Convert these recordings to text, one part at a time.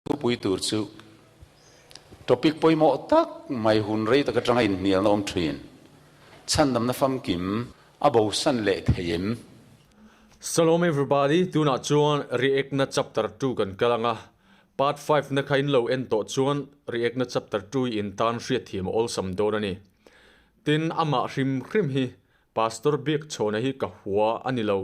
Thupui tur chu topic pawimawh tak mai hun rei tak atanga inhnialna awm thin, chhandamna famkim a bosan leh thei em? Shalom everybody, tunah chuan react na chapter ii kan kal anga, part five na kha in lo en tawh chuan react na chapter ii in tan hriatthiam a awlsam dawn a ni. Tin, amah hrim hrim hi Pastor Biakchhawna hi ka hua a ni lo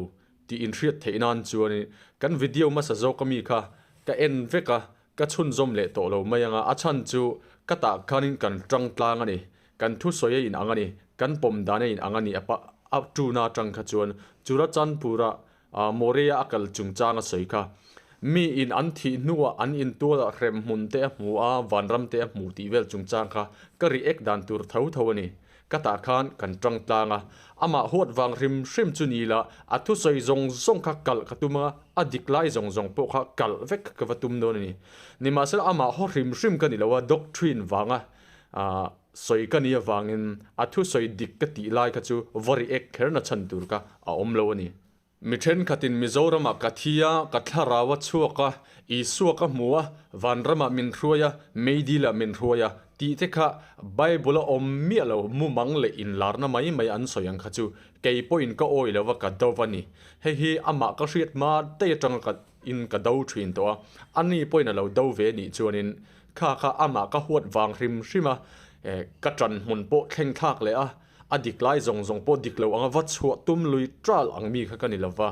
tih inhriat theih nan chuan kan video hmasa zawk ami kha ka en vek a, ka chhunzawm leh tawh lo mai anga a chhan chu ka tah khanin kan tang tlang a ni, kan thusawi a inang a ni, kan pawm dan a inang a ni a pa a tuna atang kha chuan Churachandpur-a Moria a kal chungchang a sawi kha. Mi in an thih hnuah an intualah hrem hmun te a hmu a, vanram te a hmu tih vel chungchang kha ka react dan tur tho tho a ni. Ka tah khan kan tang tlang a, amah huat vang hrim hrim chu ni la, a thusawi zawng zawng kha kalh ka tum a, a dik lai zawng zawng pawh kha kalh vek ka va tum dawn a ni. Nimahsela amah haw hrim hrim ka ni lo a, doctrine vanga sawi ka ni avangin a thusawi dik ka tih lai kha chu va react kher na chhan tur kha a awm lo a ni. Mi thenkhatin Mizoramah ka thi a, ka thlarau a chhuak a, Isua ka hmu a, vanramah min hruai a, meidilah min hruai a, tih te kha Bible a awm miah lo, mumang leh inlarna mai mai an sawi ang kha chu kei pawhin ka awi lo va ka do va ni. Hei hi amah ka hriat hma daih atanga ka in ka do thin tawh a, ani pawhin a lo do ve nih chuanin kha kha amah ka huat vang hrim hrim a, ka ṭan hmun pawh thleng thlak leh a, A dik lai zawng zawng pawh dik lo anga va chhuah tum lui ṭal ang mi kha ka ni lo va.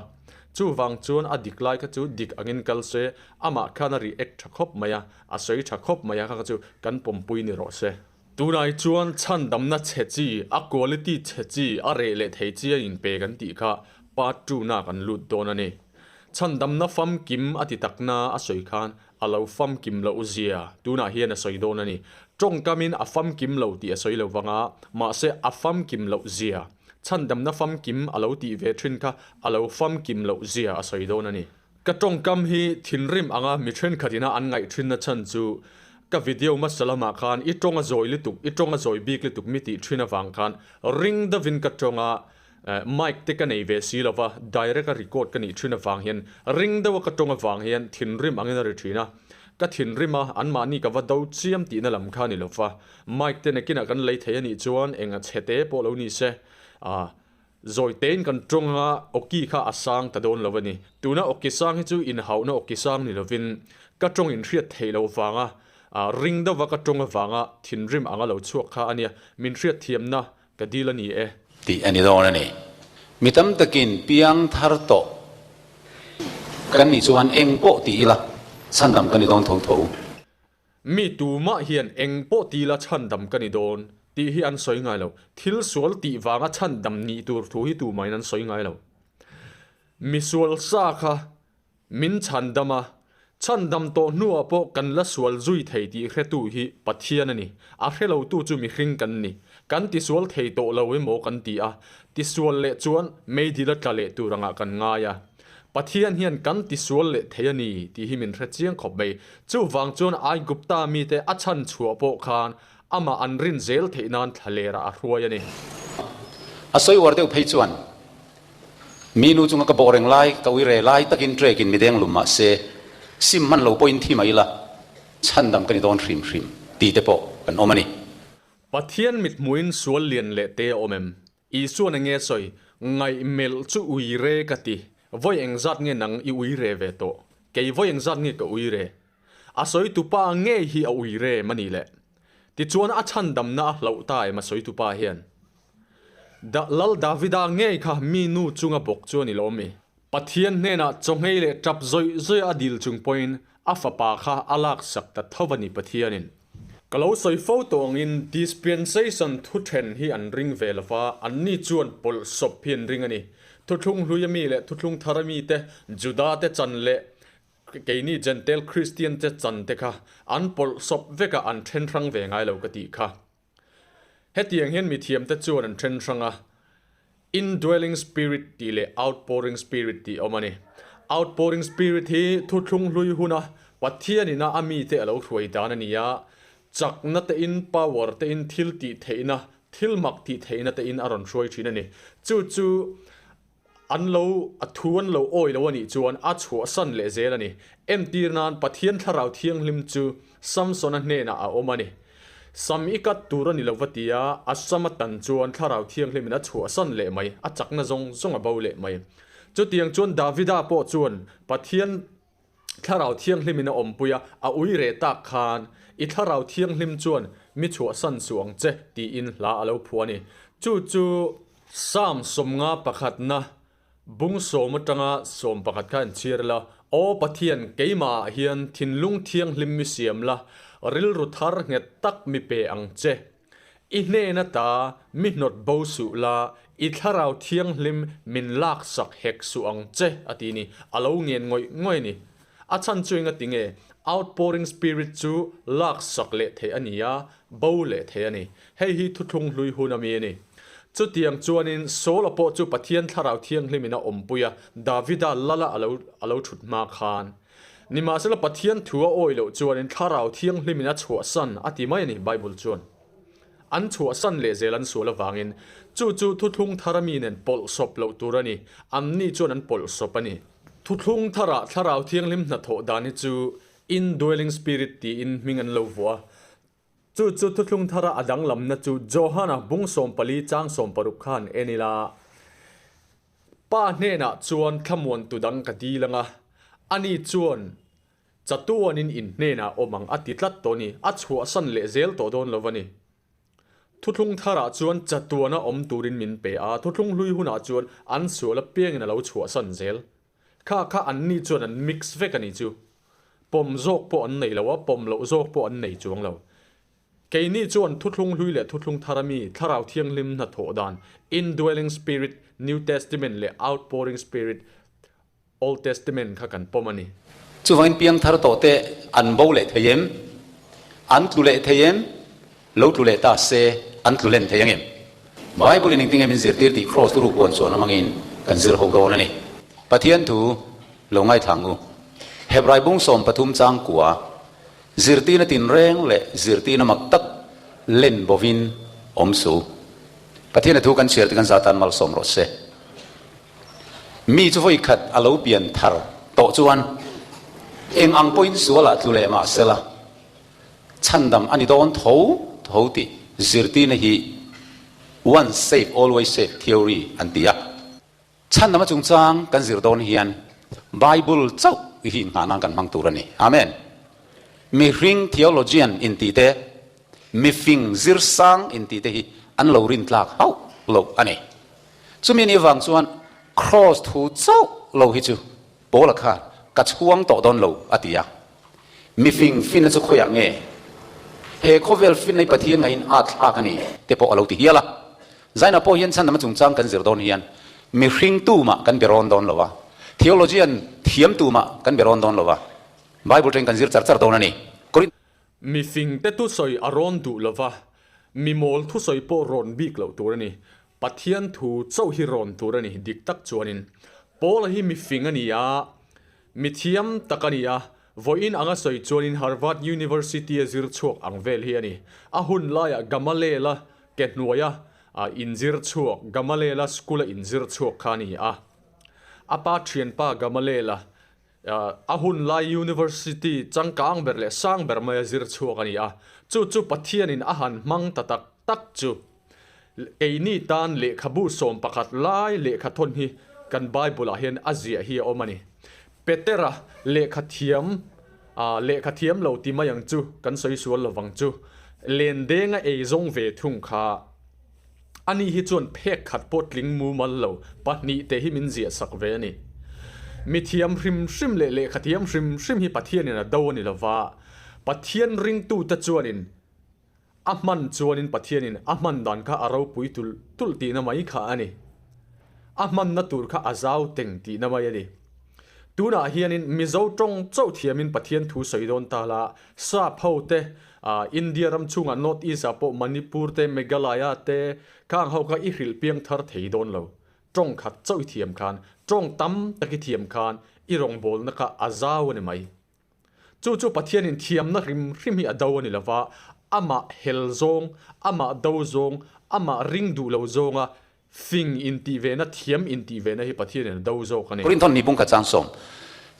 Chuvang chuan a dik lai kha chu dik angin kal se, amah khan a react ṭha khawp mai a, a sawi ṭha khawp mai a kha kha chu kan pawmpui ni rawh se. Tunai chuan chhandamna chhe chi, a quality chhe chi, a reh leh thei chi a inpe kan tih kha part two na kan lut dawn a ni. Chhandamna famkim a ti takna a sawi khan A lo famkim loh zia tunah hian a sawi dawn a ni. Tawngkamin a famkim lo tih a sawi lo vang a, mahse a famkim loh zia, chhandamna famkim a lo tih ve thin kha a lo famkim loh zia a sawi dawn a ni. Ka tawngkam hi thinrim anga mi thenkhatina an ngaih thinna chhan chu ka video hmasa lamah khan i tawng a zawi lutuk, i tawng a zawi bik lutuk mi tih thin avang khan ring deuhin ka tawng a, Mic te ka nei ve si lova, direct a record ka nih thin avang hian ring deuh a ka tawng avang hian thinrim angin a ri thin a. Ka thinrim a, anmahni ka va do chiam tihna lam kha a ni lova. Mic te nakinah kan lei thei a nih chuan eng a chhe te pawh lo ni se, zawi tein kan tawng a, awki kha a sang ta dawn lo a ni. Tuna awki sang hi chu inhauhna awki sang ni lovin ka tawng inhriat theih loh vanga ring deuh a ka tawng avanga thinrim anga lo chhuak kha a nia. Min hriatthiamna Ka dil a ni e. Tih a ni dawn a ni. Mi tam takin piang thar tawh kan nih chuan eng pawh ti ila chhandam ka ni dawn tho tho. Mi tumah hian eng pawh ti ila chhandam ka ni dawn tih hi an sawi ngai lo. Thil sual tih vanga chhandam nih tur thu hi tumahin an sawi ngai lo. Mi sual sa kha Min chhandam a, chhandam tawh hnuah pawh kan la sual zui thei tih hretu hi Pathian a ni. A hre lotu chu mihring kan ni. Kan tisual thei tawh lo emaw kan ti a, tisual leh chuan meidil a tla leh tur angah kan ngai a. Pathian hian kan tisual leh thei a ni tih hi min hre chiang khawp mai. Chuvang chuan Aigupta mite a chhan chhuah pawh khan amah an rin zel theih nan thlalerah a hruai a ni. A sawi uar deuh phei chuan Mi nu chunga ka bawh reng lai, ka ui re lai takin trek in mi deng lum mah se, sim hman lo pawhin thi mai ila, chhandam ka ni dawn hrim hrim ti te pawh kan awm a ni. Pathian mithmuhin sual lian leh te a awm em? Isuan enge sawi, Ngaih melh chu ui re ka ti, vawi engzat nge nang i ui re ve tawh? Kei vawi engzat nge ka ui re? A sawi tupa ngei hi a ui re em a nih le? Tichuan a chhandamna a hlauh ta em a sawi tupa hian? Da Lal Davida ngei kha mi nu chunga bawk chu a ni lo mi? Pathian hnenah chawnghei leh tap zawih zawih a dil chung pawhin a fapa kha a laksak ta tho a ni Pathianin. Ka lo sawi fo tawh angin dispensation thu then hi an ring ve lo va, anni chuan pawlh sawp hi an ring a ni. Thuthlung hlui ami leh thuthlung thar ami te, Juda te chan leh keini Gentail Kristian te chan te kha an pawlh sawp vek a, an then hrang ve ngai lo ka tih kha. Hetiang hian mithiamte chuan an then hrang a, Indwelling Spirit tih leh Outpouring Spirit tih a awm a ni. Outpouring Spirit hi thuthlung hlui huna Pathianin a a mite a lo hruai dan a ni a, chakna tein, power tein, thil tih theihna, thil mak tih theihna tein a rawn hruai thin a ni. Chu chu. An lo, a thu an lo awi lo a nih chuan a chhuahsan leh zel a ni. Entir nan Pathian Thlarau Thianghlim chu Samsona hnenah a awm a ni. Sam i kat tur a ni lo va tia a sam a tan chuan Thlarau Thianghlimin a chhuahsan leh mai, a chakna zawng zawng a bo leh mai. Chutiang chuan Davida pawh chuan Pathian Thlarau Thianghlimin a awmpui a, a ui reh tak khan, I Thlarau Thianghlim chuan mi chhuahsan suh ang che, tiin hla a lo phuah a ni. Chu chu Psalm sawmnga pakhatna bung sawm atanga 11 kha an chhiar ila, Aw Pathian, keimahah hian thinlung thianghlim mi siam la, rilru thar nghet tak mi pe ang che. I hnen ata mi hnawt bo suh la, i thlarau thianghlim min laksak hek suh ang che, a ti ni. A lo ngen ngawih ngawih a ni. A chhan chu enga tinge? Outpouring Spirit chu laksak leh theih a ni a, bo leh theih a ni. Hei hi thuthlung hlui hun a mi a ni. Chutiang chuanin Saul-a pawh chu Pathian thlarau thianghlimin a awmpui a, Davida lala a lo a lo thut hma khan. Nimahsela Pathian thu a awi loh chuanin Thlarau Thianghlimin a chhuahsan a ti mai a ni, Bible chuan. An chhuahsan leh zel an sual avangin chu chu thuthlung thara mi nen pawlhsawp loh tur a ni, anni chuan an pawlhsawp a ni. Thuthlung tharah Thlarau Thianghlim hnathawh dan hi chu Indwelling Spirit tiin hming an lo vuah a. Chu chu thuthlung thara a danglamna chu Johana bung 14 chang 60 khan en ila. Pa hnenah chuan thlamuantu dang ka dil ang a, ani chuan chatuanin in hnenah awm ang a ti tlat tawh a ni, a chhuahsan leh zel tawh dawn lo a ni. Thuthlung tharah chuan chatuana awm turin min pe a, thuthlung hlui hunah chuan an sual apiangin a lo chhuahsan zel. Kha kha anni chuan an mix vek a ni chu. Pawm zawk pawh an nei lo a, pawm loh zawk pawh an nei chuang lo. Keini chuan Thuthlung Hlui leh Thuthlung Thar ami Thlarau Thianghlim hnathawh dan, Indwelling Spirit, New Testament, leh Outpouring Spirit, Old Testament, kha kan pawm a ni. Chuvangin piangthar tawh te an bo leh thei em? An tlu leh thei em? Lo tlu leh ta se an tlu len thei angem? Bible in engtin nge min zirtir tih Kraws turu puan chuan amangin kan zir ho dawn a ni. Pathian thu lo ngaithla ang u. Hebrai bung 13 chang kua Zirtirna tinreng leh zirtirna mak tak len bovin awm su. Pathian a thu kan chhiar te kan za tan malsawm rawh se. Mi chu vawi khat a lo pian thar tawh chuan eng ang pawhin sualah tlu leh mah sela chhandam a ni dawn tho tho tih zirtirna hi once saved always saved theory an ti a. Chhandama chungchang kan zir dawn hian Bible chauh hi inghah nan kan hmang tur a ni. Amen. Mihring theologian intih te, mifing zirsang intih te hi an lo rintlak hauh loh a ni. Chumi anih avang chuan Kraws thu chauh lo hi chu Paula khan ka chhuang tawh dawn lo a ti a. Mifing finna chu khawiah nge? He khawvel finna hi Pathian ngaihin at thlak a ni te pawh a lo ti hial a. Zaina pawh hian chhandama chungchang kan zir dawn hian mihring tumah kan be rawn dawn lo a, theologian thiam tumah kan be rawn dawn lo a, Bible teng kan zir char char dawn a ni. Korinth. Mifing te thusawi a rawn duh lo va, mi mawl thusawi pawh rawn bik loh tur a ni. Pathian thu chauh hi rawn tur a ni dik tak chuanin. Paula hi mifing a ni a, mi thiam tak a ni a, vawiin anga sawi chuanin Harvard University a zir chhuak ang vel hi a ni. A hun laiah Gamaliel-a ke hnuaia inzir chhuak, Gamaliel-a school-a inzir chhuak kha a ni a. A pa thianpa Gamaliel-a A hun lai University changkang ber leh sang ber maia zir chhuak a ni a, chu chu Pathianin a han hmang ta tak tak chu. Keini tan lehkhabu 11 lai lehkha thawn hi kan Bible-ah hian a ziah hi a awm a ni. Petera lehkha thiam, lehkha thiam lo ti mai ang chu, kan sawi sual lovang chu, lendenga ei zawng ve thung kha, Ani hi chuan phek khat pawh tling mumal lo pahnih te hi min ziah sak ve a ni. Mithiam hrim hrim leh lehkhathiam hrim hrim hi Pathianin a do a ni lova, Pathian ringtute chuanin a hman chuanin Pathianin a hman dan kha a ropui tulh tulh tihna mai kha a ni. A hmanna tur kha a zau teng tihna mai a ni. Tunah hianin Mizo tawng chauh thiamin Pathian thu sawi dawn ta la, Sap ho te, India ram chhungah North East ah pawh Manipur te, Meghalaya te, khang ho kha i hrilh piang thar thei dawn lo. Tawng khat chauh i thiam khan, tawng tam tak i thiam khan i rawngbawlna kha a zau a ni mai. Chu chu Pathianin thiamna hrim hrim hi a do a ni lova, amah hel zawng, amah do zawng, amah ring duh lo zawnga. Fing intih vena, thiam intih vena hi Pathianin a do zawk a ni. Korinthon ni bungkhat chang sawm.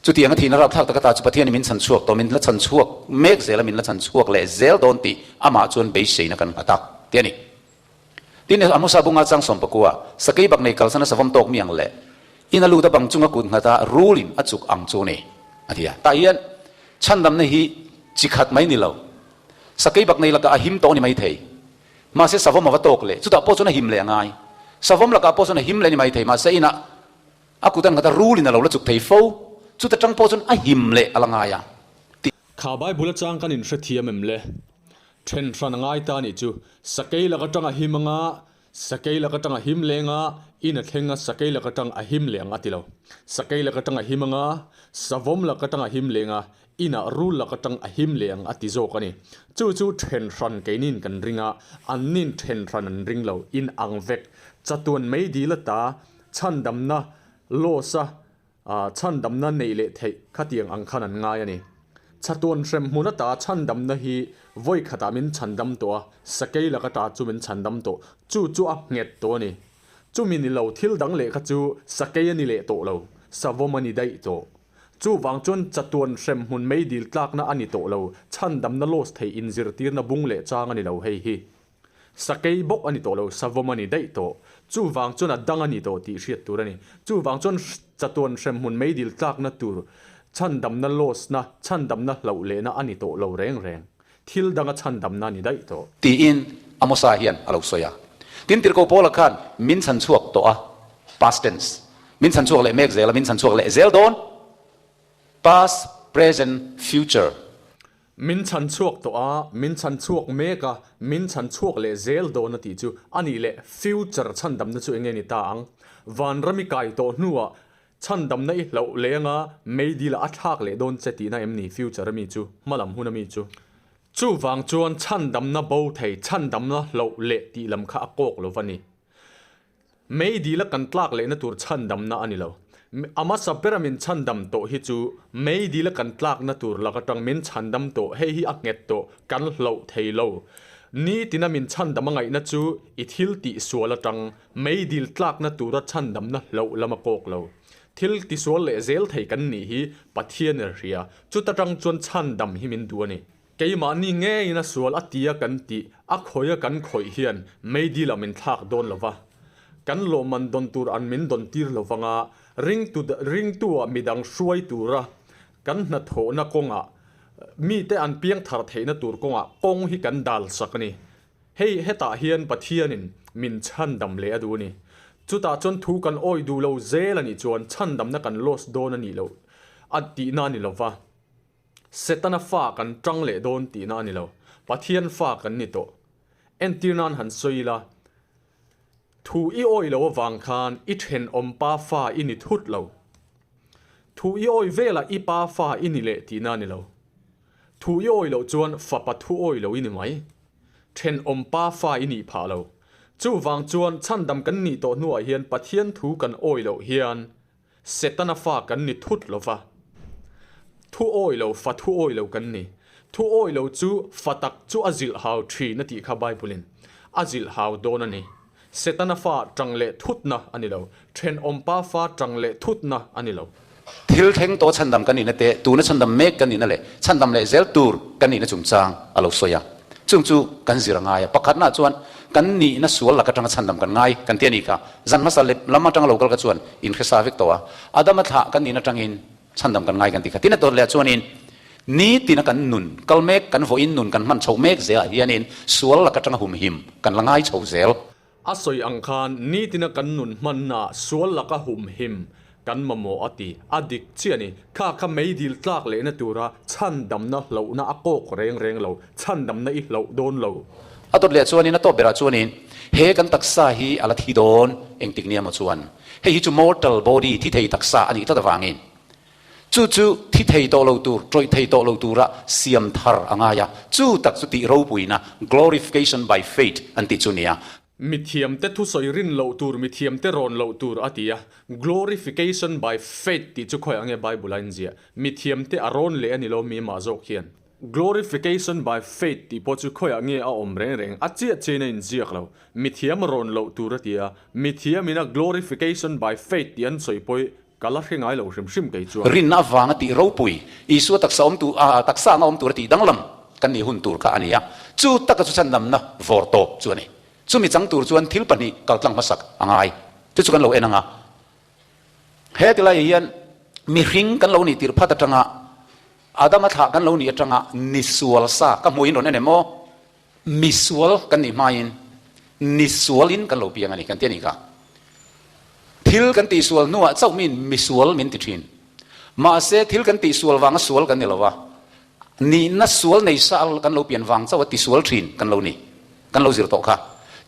Chutiang a thihna rapthlak taka ta chu Pathianin min chhan chhuak tawh, min la chhan chhuak mek zel a, min la chhan chhuak leh zel dawn tih amah chuan beiseina kan nghat a, ti a ni. Tin, Amosa bunga chang sawm pakua, Sakei bak nei kalsan a savawm tawk mi ang leh in a lut a bang chunga kut nghat a rulin a chuk ang chu a ni, a ti a. Tah hian chhandamna hi chi khat mai ni lo, sakei bak nei lakah a him tawh a ni maithei. Mahse savawm a va tawk leh, chutah pawh chuan a him leh a ngai. Savawm lakah pawh chuan a him leh a ni maithei, mahse inah a kut a nghat a rulin a lo la chuk thei fo, chuta tang pawh chuan a him leh a la ngai a. Ti. Kha Bible atang kan inhrethiam em le? Then hran a ngai ta nih chu. Sakei lak atang a him anga, sakei lak atang a him leng a, in a thleng a, sakei lak atang a him leh ang a ti lo. Sakei lak atang a him anga, savawm lak atang a him leng a, inah rul lak atang a him leh ang a ti zawk a ni. Chu chu then hran keinin kan ring a, annin then hran an ring lo, in ang vek. Chatuan meidil ata chhandamna loss a Chhandamna neih leh theih khatiang ang khan an ngai a ni. Chatuan hrem hmun ata chhandamna hi vawi khatah min chhandam tawh a, sakei lak ata chu min chhandam tawh. Chu chu a nghet tawh a ni. Chumi ni lo thil dang leh kha chu sakei a ni leh tawh lo, savawm a ni daih tawh. Chuvang chuan chatuan hrem hmun meidil tlakna a ni tawh lo, chhandamna loss theih inzirtirna bung leh chang a ni lo hei hi. Sakei bawk a ni tawh lo, savawm a ni daih tawh. Chuvang chuan a dang a ni tawh tih hriat tur a ni. Chuvang chuan chatuan hremhmun meidil tlakna tur, chhandamna loss-na, chhandamna hlauh lehna a ni tawh lo reng reng. Thil danga chhandamna a ni daih tawh. Tiin Amosa hian a lo sawi a. Tin, Tirhkoh Paula khan min chhan chhuak tawh a, past tense, min chhan chhuak leh mek zel a, min chhan chhuak leh zel dawn, past, present, future. Min chhan chhuak tawh a, min chhan chhuak mek a, min chhan chhuak leh zel dawn a tih chu a nih leh future chhandamna chu enge ni ta ang? Vanram i kai tawh hnuah chhandamna i hlauh leng a, meidil ah a thlak leh dawn che tihna em ni future a mi chu, hmalam hun a mi chu? Chuvang chuan chhandamna bo thei chhandamna hlauh leh tih lam kha a kawk lo va ni. Meidil a kan tlak lehna tur chhandamna a ni lo. A hmasa bera min chhandam tawh hi chu meidil a kan tlakna tur lak atang min chhandam tawh, hei hi a nghet tawh, kan hloh thei lo. Nitina min chhandam a ngaihna chu i thil tih sual atang meidil tlakna tura chhandamna hloh lam a kawk lo. Thil tisual leh zel thei kan nih hi Pathian a hria, chuta tang chuan chhandam hi min duh a ni. Keimahni ngeiin a sual a tia kan tih, a khawih a kan khawih hian meidil ah min thlak dawn lo va, kan lawmman dawn tur an min dawn tir lo vang a, ringtu ringtu ah midang hruai tura kan hnathawhna kawngah mite an piang thar theihna tur kawngah kawng hi kan dal sak a ni. Hei hetah hian Pathianin min chhandam leh a duh a ni. Chutah chuan thu kan awih duh lo zel a nih chuan chhandamna kan loss dawn a nih loh a tihna a ni lo va. Setana fa kan tang leh dawn tihna a ni lo. Pathian fa kan ni tawh. Entir nan han sawi ila, Thu i awi lo avang khan i thenawm pa fa i ni thut lo. Thu i awi velah i pa fa i ni leh tihna a ni lo. Thu i awi loh chuan fapa thu awi lo i ni mai. Thenawm pa fa i nih phah lo. Chuvang chuan chhandam kan nih tawh hnuah hian Pathian thu kan awi loh hian Setana fa kan ni thut lo va, thu awi lo fa thu awi lo kan ni. Thu awi lo chu fa tak chu a zilh hau thin a tih kha Bible-in a zilh hau dawn a ni. Setana fa tang leh thutna a ni lo, thenawmpa fa tang leh thutna a ni lo. Thil thleng tawh chhandam kan nihna te, tuna chhandam mek kan nihna leh chhandam leh zel tur kan nihna chungchang a lo sawi a. Chung chu kan zir a ngai a, pakhatnaah chuan kan nihna sual lak atanga chhandam kan ngai kan ti a ni kha. Zan hmasa leh lam atanga lo kal kha chuan inhresa vek tawh a, Adama thlah kan nihna atangin chhandam kan ngai kan ti kha. Tin a dawt leh ah chuanin nitina kan nun kal mek, kan vawiin nun kan hman chho mek zelah hianin sual lak atanga humhim kan la ngai chho zel. A sawi ang khan nitina kan nun hmannaah sual laka humhim kan mamawh a ti. A dik chiah a ni. Kha kha meidil tlak lehna tura chhandamna hlauhna a kawk reng reng lo. Chhandamna i hlauh dawn lo. A dawt leh chuanin a tawp berah chuanin he kan taksa hi a la thi dawn engtik nia maw chuan hei hi chu mortal body thi thei taksa a nih tlat avangin Chu chu thi thei tawh lo tur, tawih thei tawh lo tura siam thar a ngai a, chu tak chu tih ropuina, glorification by faith, an tih chu nia. Mithiamte thusawi rin loh tur, mithiamte rawn loh tur a ti a, glorification by faith tih chu khawiah nge Bible a inziah? Mithiamte a rawn leh a ni lo mi mah zawk hian. Glorification by faith tih pawh chu khawiah nge a awm reng reng? A chiah chiahin a inziak lo. Mithiam rawn loh tur a ti a, mithiam ina glorification by faith tih an sawi pawh hi ka la hre ngai lo hrim hrim kei chuan. Rinna avanga tih ropui, Isua taksa awm tu, taksa anga awm tura tih danglam kan nih hun tur kha a ni a. Chu taka chu chhandamna vawr tawp chu a ni. Chumi chang tur chuan thil pahnih kaltlang hmasak a ngai. Chu chu kan lo en ang a. He tilaiah hian mihring kan lo nih tirh phat atanga Adama thlah kan lo nih atanga nisual sa ka hmuhin rawn en em aw? Misual kan nih hmain nisualin kan lo piang a ni kan ti a nih kha. Thil kan tihsual hnuah chauh miin misual min ti thin. Mahse thil kan tihsual vanga sual kan ni lo va, nihna sual nei sa kan lo pian vang chauh a tisual thin kan lo ni. Kan lo zir tawh kha.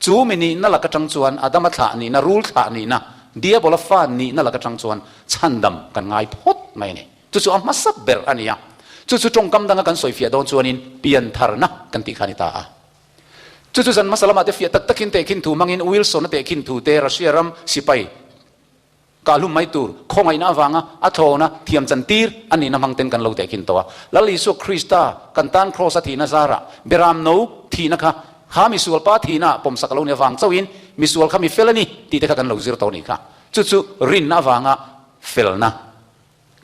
Chu mi nihna lak atang chuan Adama thlah nihna, rul thlah nihna, Diabola fa nihna lak atang chuan chhandam kan ngai phawt mai a ni. Chu chu a hmasa ber a ni a. Chu chu tawngkam danga kan sawifiah dawn chuanin piantharna kan tih kha a ni ta a. Chu chu zan hmasa lamah te fiah tak takin tehkhin thu hmangin Wilson-a tehkhin thu te, Russia ram sipai kahhlum mai tur khawngaihna avanga a thlawna thiam chan tir a nihna hmang ten kan lo tehkhin tawh a. Lal Isua Krista kan tan Kraws-a thihna zarah Beram no thihna kha kha misual pa thihna pawmsak a lo ni avang chauhin misual kha mi fel a ni tih te kha kan lo zir tawh a nih kha. Chu chu rinna avanga felna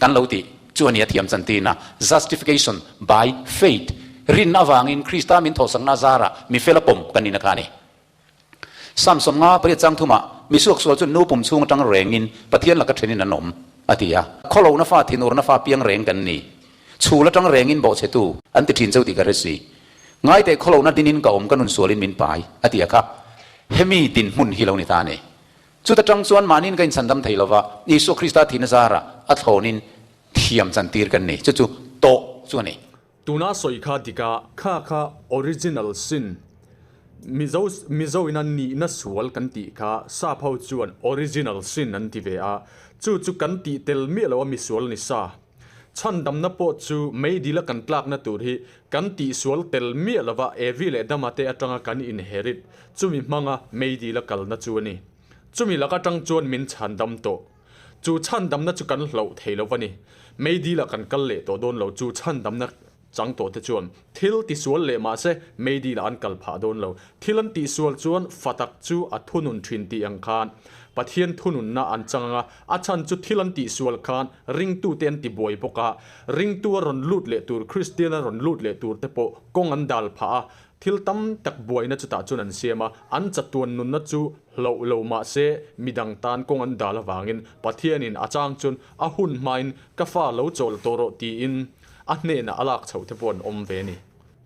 Kan lo tih chu a nia thiam chantina, justification by faith, rinna avangin Krista min thawhsakna zarah mi fel a pawm kan nihna kha a ni. Psalm 58 chang thumah, Mi suaksual chu nu pum chhung atang rengin Pathian laka thenin an awm, a ti a. Khawlohna fa, thinurna fa piang reng kan ni. Chhul atang rengin bawhchhetu an ti thin cheu tih ka hre si. Ngaiteh khawlohna dinin ka awm ka nun sualin min pai, a ti a kha. Hemi dinhmun hi lo ni ta a ni. Chuta tang chuan mahniin ka inchhandam thei lova, Isua Krista thihna zarah a thlawnin thiam chantir kan ni. Chu chu tawh chu a ni. Tuna sawi kha dik a, kha kha original sin, Mizo Mizo ina nihna sual kan tih kha sap ho chuan original sin an ti ve a, chu chu kan tih tel miah lo a misual ni sa. Chhandamna pawh chu meidila kan tlakna tur hi kan tihsual tel miah lova Evi leh Dama te atanga kan inherit chumi hmanga meidila kalna chu a ni. Chumi lak atang chuan min chhandam tawh. Chu chhandamna chu kan hloh thei lo va ni. Meidila kan kal leh tawh dawn lo chu chhandamna chang tawh te chuan thil tisual leh mahse meidila an kal phah dawn lo. Thil an tihsual chuan fa tak chu a thunun thin tih ang khan Pathian thununna an chang ang a, a chhan chu thil an tihsual khan ringtute an tibuai bawk a, ringtu a rawn lut leh tur, Kristian a rawn lut leh tur te pawh kawng an dal phah a, thil tam tak buaina chutah chuan an siam a, an chatuan nunna chu hloh lo mahse midang tan kawng an dal avangin Pathianin a chang chuan a hun hmain ka fa lo chawl tawh rawh tiin a hnenah a lak chhoh te pawh an awm ve a ni.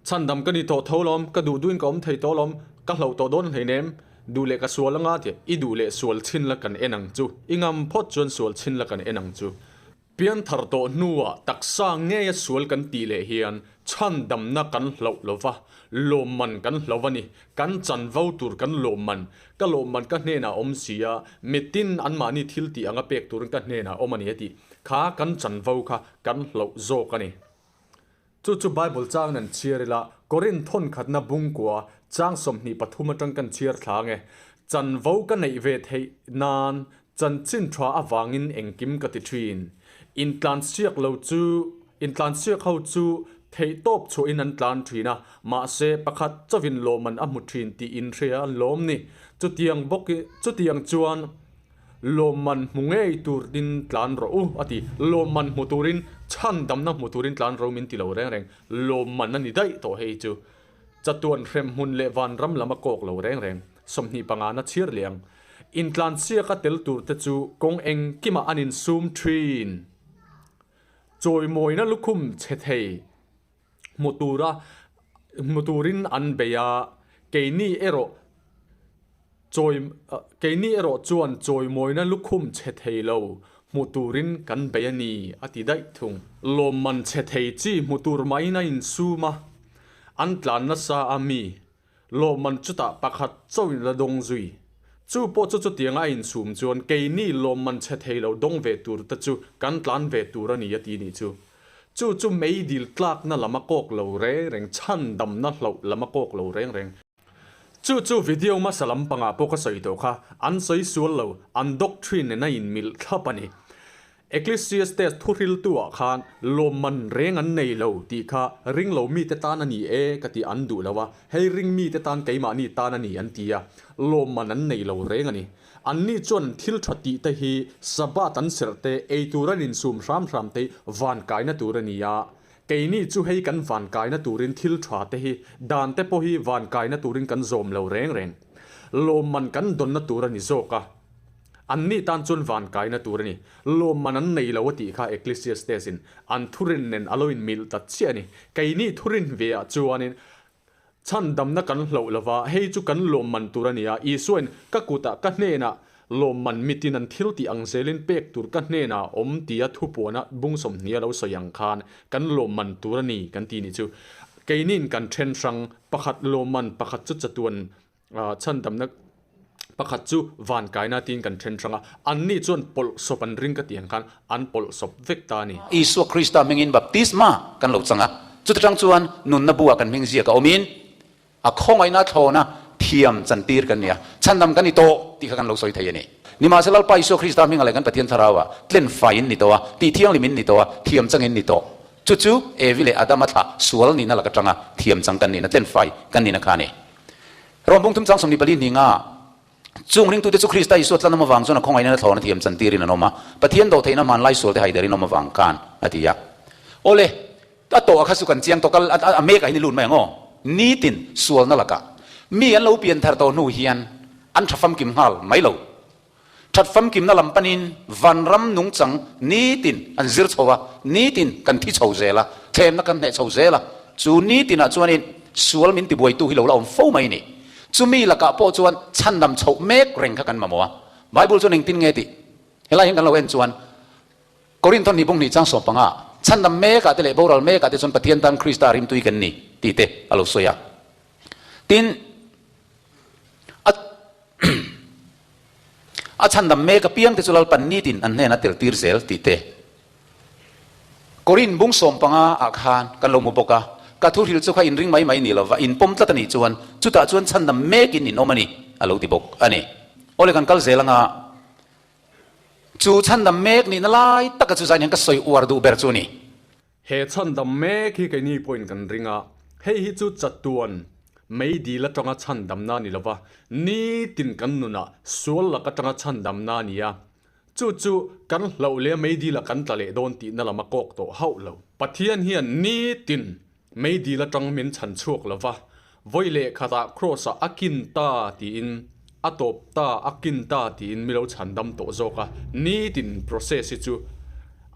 Chhandam ka ni tawh tho lawm, ka duh duhin ka awm thei tawh lawm, ka hloh tawh dawn hleinem, duh leh ka sual anga tih, i duh leh sual chhin la kan en ang chu, i ngam phawt chuan sual chhin la kan en ang chu. Pianthar tawh hnuah taksa ngeia sual kan tih leh hian chhandamna kan hloh lo va, lawmman kan hloh a ni, kan chanvo tur kan lawmman, ka lawmman ka hnenah a awm si a, mitin anmahni thil tih anga pek turin ka hnenah a awm a ni a tih kha kan chanvo kha kan hloh zawk a ni. Chu chu Bible chang nan chhiar ila, Korinth thawnkhatna bungkua chang 23 atang kan chhiar thla ange. Chanvo ka neih ve theih nan chanchin tha avangin engkim ka ti thin. Intlansiak lo chu intlansiak ho chu theihtawp chhuahin an tlan thin a, mahse pakhat chauhin lawmman a hmu thin tih inhria an lawm ni. Chutiang bawk chutiang chuan. Lawmman hmu ngei turin tlan rawh u, a ti. Lawmman hmu turin, chhandamna hmu turin tlan rawh u min ti lo reng reng. Lawmman a ni daih tawh hei chu. Chatuan hremhmun leh vanram lam a kawk lo reng reng. 25 na chhir leh ang. Intlansiak a tel tur te chu kawng engkimah an insum thin. Chawimawina lukhum chhe thei hmu tura hmu turin an bei a, keini erawh chawi keini erawh chuan chawimawina lukhum chhe thei lo hmu turin kan bei a ni a ti daih thung. Lawmman chhe thei chi hmu tur maiin a insum a, an tlan nasa a mi Lawmman chutah pakhat chauhin la dawng zui. Chu pawh chu chutianga a insum chuan keini lawmman chhe thei lo dawng ve tur te chu kan tlan ve tur a ni a ti nih chu. Chu chu meidil tlakna lam a kawk lo reng reng, chhandamna hloh lam a kawk lo reng reng. Chu chu video hmasa lampangah pawh ka sawi tawh kha, an sawi sual lo, an doctrine nen a inmilh thlap a ni. Ecclesiastes thuhriltu ah khan lawmman reng an nei lo tih kha ringlo mite tan a ni e ka ti an duh lo a, hei ring mite tan keimahni tan a ni an ti a, lawmman an nei lo reng a ni. Anni chuan an thil tha tih te hi Sabbath an serh te, ei tur an insum hram hram te hi van kaina tur a ni a, keini chu hei kan van kaina turin thil tha te hi dan te pawh hi van kaina turin kan zawm lo reng reng. Lawmman kan dawnna tur a ni zawk a. Anni tan chuan van kaina tur a ni. Lawmman an nei lo a tih kha Ecclesiastes in an thurin nen a lo inmilh ta chiah a ni. Keini thurin ve ah chuanin chhandamna kan hloh lo va, hei chu kan lawmman tur a ni a, Isuain ka kutah ka hnenah lawmman mitin an thil tih ang zelin pek tur ka hnenah a awm tia thupuana bung 20 a lo sawi ang khan kan lawmman tur a ni kan ti nih chu. Keiniin kan then hrang pakhat lawmman pakhat chu chatuan Chhandamna pakhat chu van kaina tiin kan then hrang a, anni chuan pawlh sawp an ring ka tih ang khan an pawlh sawp vek ta a ni. Isua Krista hmingin baptisma kan lo chang a, chuta tang chuan nunna buah kan hming ziak a awmin a khawngaihna thlawna thiam chantir kan ni a, chhandam kan ni tawh tih kha kan lo sawi thei a ni. Nimahsela Lalpa Isua Krista hmingah leh kan Pathian Thlarauah tlen faiin ni tawh a, tihthianghlim in ni tawh a, thiam changin ni tawh. Chu chu Evi leh Adama thlah sual nihna laka tanga thiam chang kan nihna, tlen fai kan nihna kha a ni. Rom bung thum chang 24 hninga chung ringtute chu Krista Isua tlan awm avang chuan a khawngaihna thlawna thiam chantirin an awm a, Pathian dawhtheihna hmanlai sualte haiderin awm avang khan a ti a. Awle, a tawh a kha chu kan chiang tawh kal a mek ah hian i lut mai ang aw. Nitin sualna lakah mi an lo pian thar tawh hnu hian an tha famkim nghal mai lo. That famkimna lam panin vanram nungchang nitin an zir chho a, nitin kan thi chho zel a, thlemna kan hneh chho zel a, chu nitinah chuanin sual min tibuaitu hi lo la awm fo mai ni. Chumi lakah pawh chuan chhandam chhoh mek reng kha kan mamawh a. Bible chuan engtin nge tih helai hian kan lo en chuan Korinth ni bung hnih chang 15 chhandam mekah te leh boral mekah te chuan Pathian tan Krista rimtui kan ni tih te a lo sawi a. Tin, a a chhandam mek apiang te chu Lalpan nitin an hnenah tel tir zel tih te Korin bung 15 ah khan kan lo hmu bawk a, ka thu hril chu kha inring mai mai ni lova inpawm tlat a nih chuan chutah chuan chhandam mekin in awm a ni a lo ti bawk a ni. Awle kan kal zel anga chu chhandam mek nihna lai taka chu zain hian ka sawi uar duh ber chu a ni. He chhandam mek hi keini pawhin kan ring a, hei hi chu chatuan mei dil atanga chhandamna a ni lova, nitin kan nunah sual lak atanga chhandamna a ni a, chu chu kan hlauh leh mei dilah kan tla leh dawn tihna lam a kawk tawh hauh lo. Pathian hian nitin mei dil atang min chhan chhuak lova, vawi leh khatah Kraws-ah a kin ta tiin a tawp ta, a kin ta tiin mi lo chhandam tawh zawk a, nitin process hi chu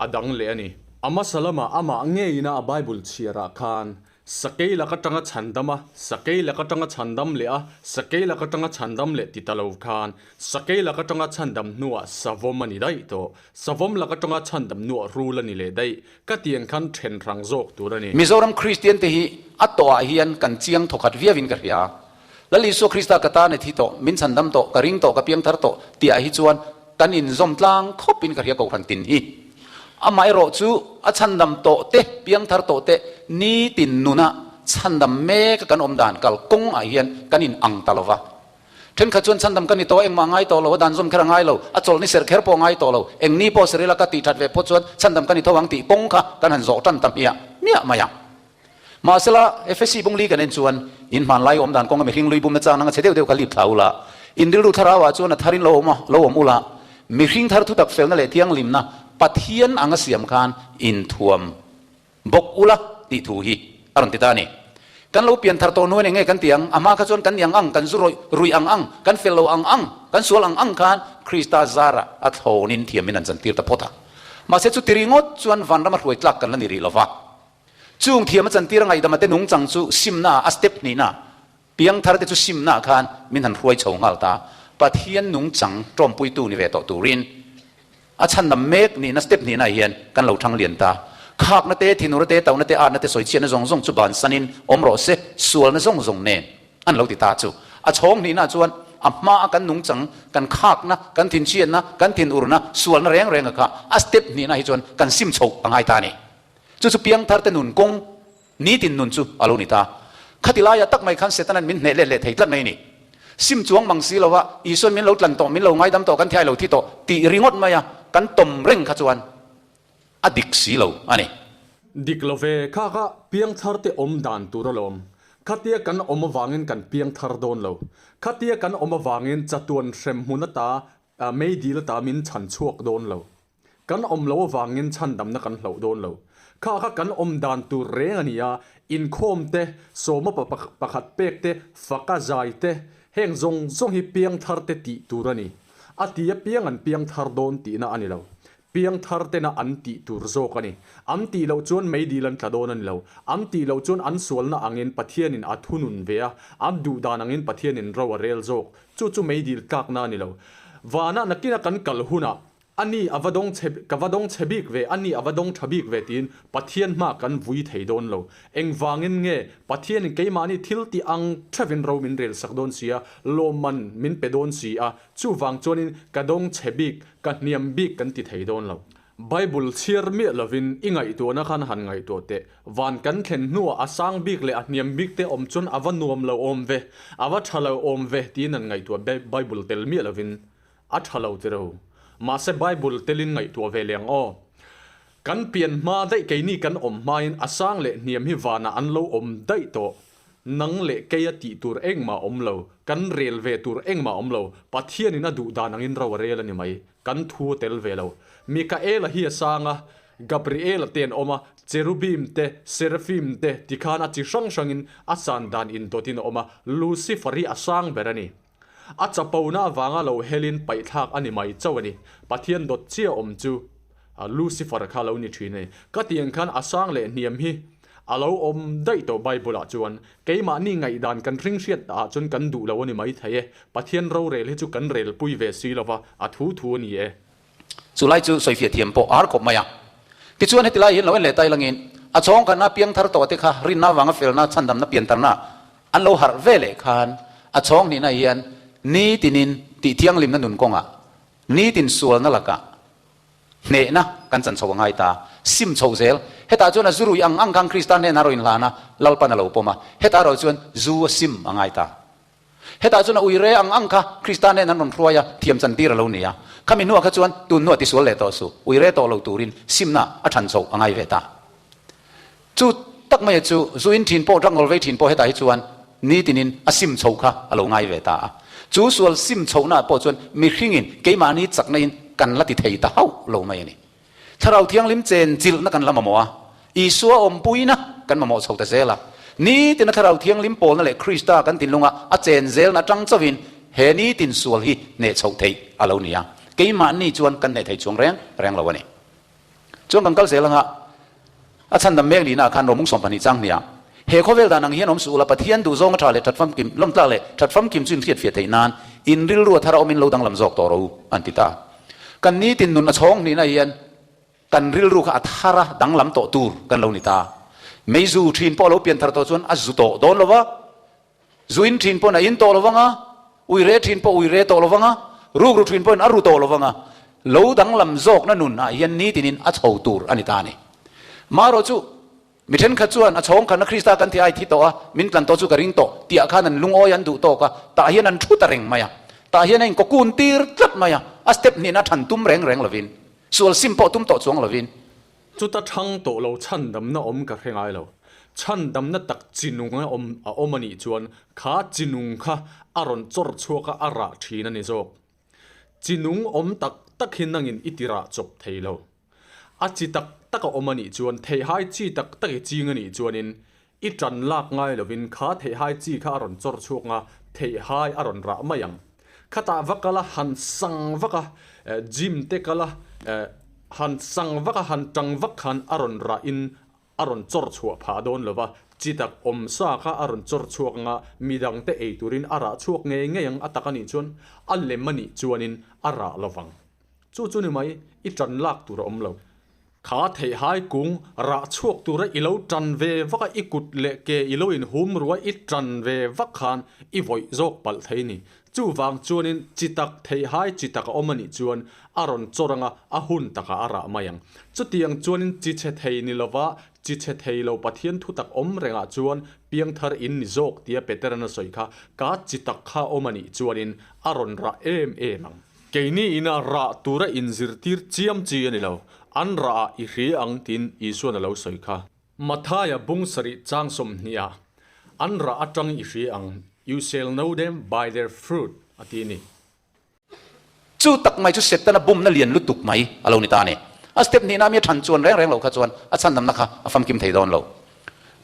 a dang leh a ni. A hmasa lamah amah ngeina a Bible chhiarah khan Sakei lak atanga chhandam a, Sakei lak atanga chhandam leh a, Sakei lak atanga chhandam leh ti ta lo khan Sakei lak atanga chhandam hnuah Savawm a ni daih tawh. Savawm lak atanga chhandam hnuah Rul a ni leh daih. Ka tiang khan then rang zawk tur a ni. Mizoram Kristian te hi a tawhah hian kan chiang thawkhat viauin ka hria. Lal Isua Krista ka tan e thi tawh, min chhandam tawh, ka ring tawh, ka piangthar tawh tihah hi chuan kan inzawm tlang khawpin ka hria Kohhran tin hi. Amaherawh chu a chhandam tawh te, piangthar tawh te nitin nuna chhandam mek a kan awm dan kal kawng ah hian kan in ang ta lova. Thenkhat chuan chhandam ka ni tawh, engmah ngai tawh lo, a dan zawm kher a ngai lo, a chawlh ni serh kher pawh a ngai tawh lo, eng ni pawh serila ka tih that ve phawt chuan chhandam ka ni tho ang tih kawng kha kan han zawh tan ta hmiah hmiah mai ang. Mahsela, Efesi bung li kan en chuan, in hmanlai awm dan kawnga mihring lui bumna chang nanga chhe deuh deuh kha lip thla ula, in rilru thlarauah chuan a tharin lo awm a, lo awm ula, mihring thar thutak felna leh thianghlimna Pathian anga siam khan inthuam bawk ula tih thu hi a rawn ti ta a ni. Kan lo pian thar tawh hnuain eng nge kan ti ang? A hma kha chuan kan ni ang ang, kan zu rawih ruih ang ang, kan fel lo ang ang, kan sual ang ang khan Krista zarah a thlawnin thiamin an chantir ta phawt a. Mahse chuti ringawt chuan vanrama hruai tlak kan la ni rih lo va. Chung thiam a chantir a ngaihdam a te nungchang chu simna a step hnihna, piangthar te chu simna khan min han hruai chho nghal ta. Pathian nungchang tawmpuitu ni ve tawh turin a chhandam mek nihna step hnihna hian kan lo thang lian ta. Khakna te, thinura te, tauhna te, atna te, sawichhiatna zawng zawng chu bansanin awm rawh se, sualna zawng zawng nen an lo ti ta chu. A chhawng hnihna chuan a hma a kan nungchang, kan khakna, kan thinchhiatna, kan thinurna, sualna reng renga kha a step hnihna hi chuan kan sim chhoh a ngai ta a ni. Chu chu piangthar te nun kawng nitin nun chu a lo ni ta. Khati laia tak mai khan Setanan min hneh let leh thei tlat mai a ni. Sim chuang mang si lova Isuan min lo tlan tawh, min lo ngaidam tawh, kan thiai lo thi tawh tih ringawt maia kan tawm reng kha chuan. A dik si lo a ni. Dik lo ve, kha kha piangthar te awm dan tur alawm. Khatia kan awm avangin kan piangthar dawn lo. Khatia kan awm avangin chatuan hrem hmun ata meidil ata min chhan chhuak dawn lo. Kan awm lo avangin chhandamna kan hloh dawn lo. Kha kha kan awm dan tur reng a ni a, inkhawm te, sawma pakhat pek te, faka zai te, heng zawng zawng hi piangthar te tih tur a ni. A ti apiang an piangthar dawn tihna a ni lo. Piangthar tena an tih tur zawk a ni. An tih loh chuan meidil an tla dawn a ni lo. An tih loh chuan an sualna angin Pathianin a thunun ve a, an duh dan angin Pathianin ro a rel zawk. Chu chu meidil tlakna a ni lo. Vanah nakina kan kal hunah, A ni a va dawng chhe, ka va dawng chhe bik ve, a ni a va dawng tha bik ve tiin Pathian hma kan vui thei dawn lo. Engvangin nge Pathianin keimahni thil tih ang theuhin ro min rel sak dawn si a, lawmman min pe dawn si a, chuvang chuanin ka dawng chhe bik, Ka hniam bik kan ti thei dawn lo. Bible chhiar miah lovin i ngaihtuahna khan han ngaihtuah teh. Van kan thlen hnuah a sang bik leh a hniam bik te awm chuan a va nuam lo awm ve, a va tha lo awm ve tiin an ngaihtuah Bible tel miah lovin a tha lo ti ro. Mahse Bible telin ngaihtuah ve leh ang aw. Kan pian hma daih keini kan awm hmain a sang leh hniam hi vanah an lo awm daih tawh. Nang leh keia tih tur engmah awm lo, kan rel ve tur engmah awm lo, Pathianin a duh dan angin ro a rel a ni mai, kan thu a tel ve lo. Mikaela hi a sang a, Gabriela te an awm a, Cherubim te, Seraphim te tikhan a chi hrang hrangin a san dan indawtin a awm a, Lucifer hi a sang ber a ni. A chapona avanga lo helin paihthlak a ni mai chauh a ni. Pathian dawt chiah awm chu Lucifer kha lo ni thin a ni. Ka ti ang khan a sang leh hniam hi a lo awm daih tawh Bible ah chuan. Keimahni ngaihdan kan hring hriat ah chuan kan duh lo a ni mai thei e. Pathian rorel hi chu kan rel pui ve si lova, a thu thu a ni e. Chu lai chu sawifiah thiam pawh a har khawp mai a. Tichuan heti lai hian lo en leh ta ilangin a chhawng khatna piangthar tawh te kha rinna avanga felna chhandamna piantarna An lo harh ve leh khan a chhawng hnihna hian nitinin tih thianghlimna nun kawngah nitin sualna lakah hnehna kan chan chho a ngai ta. Sim chho zel. Hetah chuan a zu rui ang ang khan Krista hnenah rawn inhlan a, Lalpan a lo pawm a. Hetah erawh chuan zu a sim a ngai ta. Hetah chuan a ui re ang ang kha Krista hnenah an rawn hruai a, thiam chan tir a lo ni a. Khami hnuah kha chuan tun hnuah tisual leh tawh suh, ui re tawh lo turin simna a than chho a ngai ve ta. Chu tak maia chu zu in thin pawh, drug ngawl vei thin pawh hetah hi chuan nitinin a sim chho kha a lo ngai ve ta a. Chu sual sim chhohnaah pawh chuan mihringin keimahni chaknain kan la ti thei ta hauh lo mai a ni. Thlarau Thianghlim chen chilhna kan la mamawh a, Isua awmpuina kan mamawh chho ta zel a. Nitina Thlarau Thianghlim pawlna leh Krista kan thinlunga a chen zelna atang chauhin he nitin sual hi hneh chhoh theih a lo ni a. Keimahni chuan kan hneh thei chuang reng reng lo a ni. Chuan kan kal zel anga a chhandam mek nihna ah khan Romung 12 chang hniah he khawvel dan ang hian awm suh ula Pathian duh zawnga tha leh that famkim lawmtlak leh that famkim chu inhriat fiah theih nan in rilru a thar a awmin lo danglam zawk tawh rawh u an ti ta. Kan nitin nun a chhawng nihna hian kan rilru kha a thar a danglam tawh tur kan lo ni ta. Meizu thin pawh a lo pian thar tawh chuan a zu tawh dawn lo va. Zu in thin pawhin a in tawh lo vang a, ui re thin pawh ui re tawh lo vang a, rukru thin pawhin a ru tawh lo vang a, lo danglam zawkna nun ah hian nitinin a chho tur a ni ta a ni. Marawh chu, mi thenkhat chuan a chhawng khatna Krista kan thi ai thi tawh a, min tlan tawh chu ka ring tawh tih ah khan an lungawi an duh tawk a, tah hian an thu ta reng mai a, tah hian a inkaw kun tir tlat mai a, a step hnihna than tum reng reng lovin, sual sim pawh tum tawh chuang lovin. Chuta thang tawh lo chhandamna awm ka hre ngai lo. Chhandamna tak chi nung a awm a awm a nih chuan kha chi nung kha a rawn chawr chhuak a, a rah thin a ni zawk. Chi nung awm tak tak hi nangin i ti rah chawp thei lo. A chi tak tak a awm a nih chuan theihai chi tak tak i ching a nih chuanin i tan lak ngai lovin kha theihai chi kha a rawn chawr chhuak nga theihai a rawn rah mai ang. Khatah va kal a, han sang vak a, gym te kal a, han sang vak a, han tang vak khan a rawn rah in a rawn chawr chhuah phah dawn lo va, chi tak awm sa kha a rawn chawr chhuak anga midang te ei turin a rah chhuak ngei ngei ang a tak a nih chuan a lem a nih chuanin a rah lo vang. Chu chu ni mai, i tan lak tur a awm lo. Kha theihai kung rah chhuak tura i lo tan ve vak a, i kut leh ke i lo inhum ruai i tan ve vak khan i vawih zawk palh thei ni. Chuvang chuanin chi tak theihai chi tak a awm a nih chuan a rawn chawr anga a hun takah a rah mai ang. Chutiang chuanin chi chhe thei ni lova chi chhe thei lo Pathian thu tak awm rengah chuan piangthar in ni zawk tia Peteran a sawi kha ka chi tak kha awm a nih chuanin a rawn rah em em ang. Keini ina rah tura inzirtir chiam chi a ni lo. An rah ah i hria ang tiin Isuan a lo sawi kha. Mathaia bung sarih chang 20 ah, An rah atang i hria ang, you shall know them by their fruit, a ti a ni. Chu tak mai chu Setana bumna lian lutuk mai a lo ni ta a ni. A step hnihna mi a than chuan reng reng lo kha chuan a chhandamna kha a famkim thei dawn lo.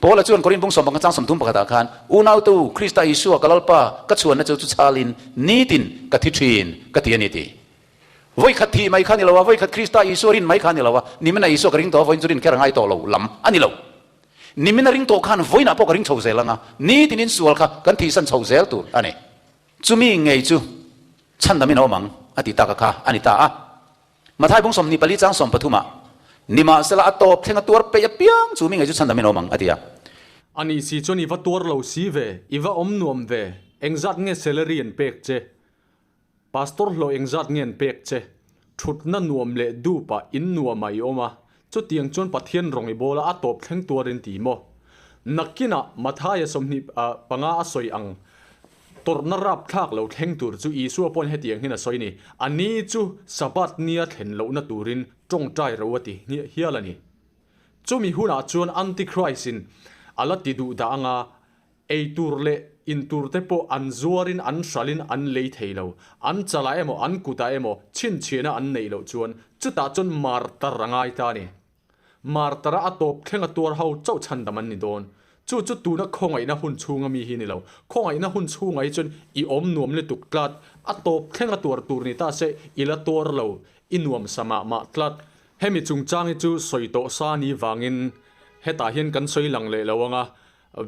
Paula chuan Korin bung sawmpanga chang 30 pakhatah khan, Unautu, Krista Isua ka Lalpa ka chhuanna chu chu chhalin nitin ka thi thin ka ti a ni ti. Vawikhat thih mai kha a ni lo a, vawikhat Krista Isua rin mai kha a ni lo a, nimina Isua ka ring tawh a, vawiin chu rin kher a ngai tawh lo lam a ni lo. Nimina ring tawh khan vawiinah pawh ka ring chho zel ang a, nitinin sual kha kan thihsan chho zel tur a ni. Chumi ngei chu chhandamin a awm ang a ti tak a kha a ni ta a. Mathai bung 24 chang 13 ah, Nimahsela a tawp thleng a tuar peih apiang chu mi ngei chu chhandamin a awm ang a ti a. A nih si chuan i va tuar lo si ve, i va awm nuam ve, engzat nge salary an pek che? Pastor hlawh engzat nge an pek che? Thutna nuam leh dup ah in nuam ah i awm a, chutiang chuan Pathian rawng i bawl a a tawp thleng tuar in ti maw? Nakinah Mathaia 25 a sawi ang tawrhna rapthlak lo thleng tur chu Isua pawhin hetiang hian a sawi ni, A ni chu Sabbath nia thlen lohna turin tawngtai ro a ti hial a ni. Chumi hunah chuan Antichrist in a la ti duh dah anga Ei tur leh in tur te pawh an zuarin an hralhin an lei thei lo. An chalah emaw an kutah emaw chhinchhiahna an neih loh chuan chutah chuan martar a ngai ta a ni. Martara a tawp thleng a tuar ho chauh chhandam an ni dawn. Chu chu tuna khawngaihna hun chhunga mi hi ni lo. Khawngaihna hun chhungah hi chuan i awm nuam lutuk tlat. A tawp thleng a tuar tur ni ta se i la tuar lo, i nuam sa mah mah tlat. Hemi chungchang hi chu sawi tawh sa ni vangin hetah hian kan sawi lang leh lo ang a,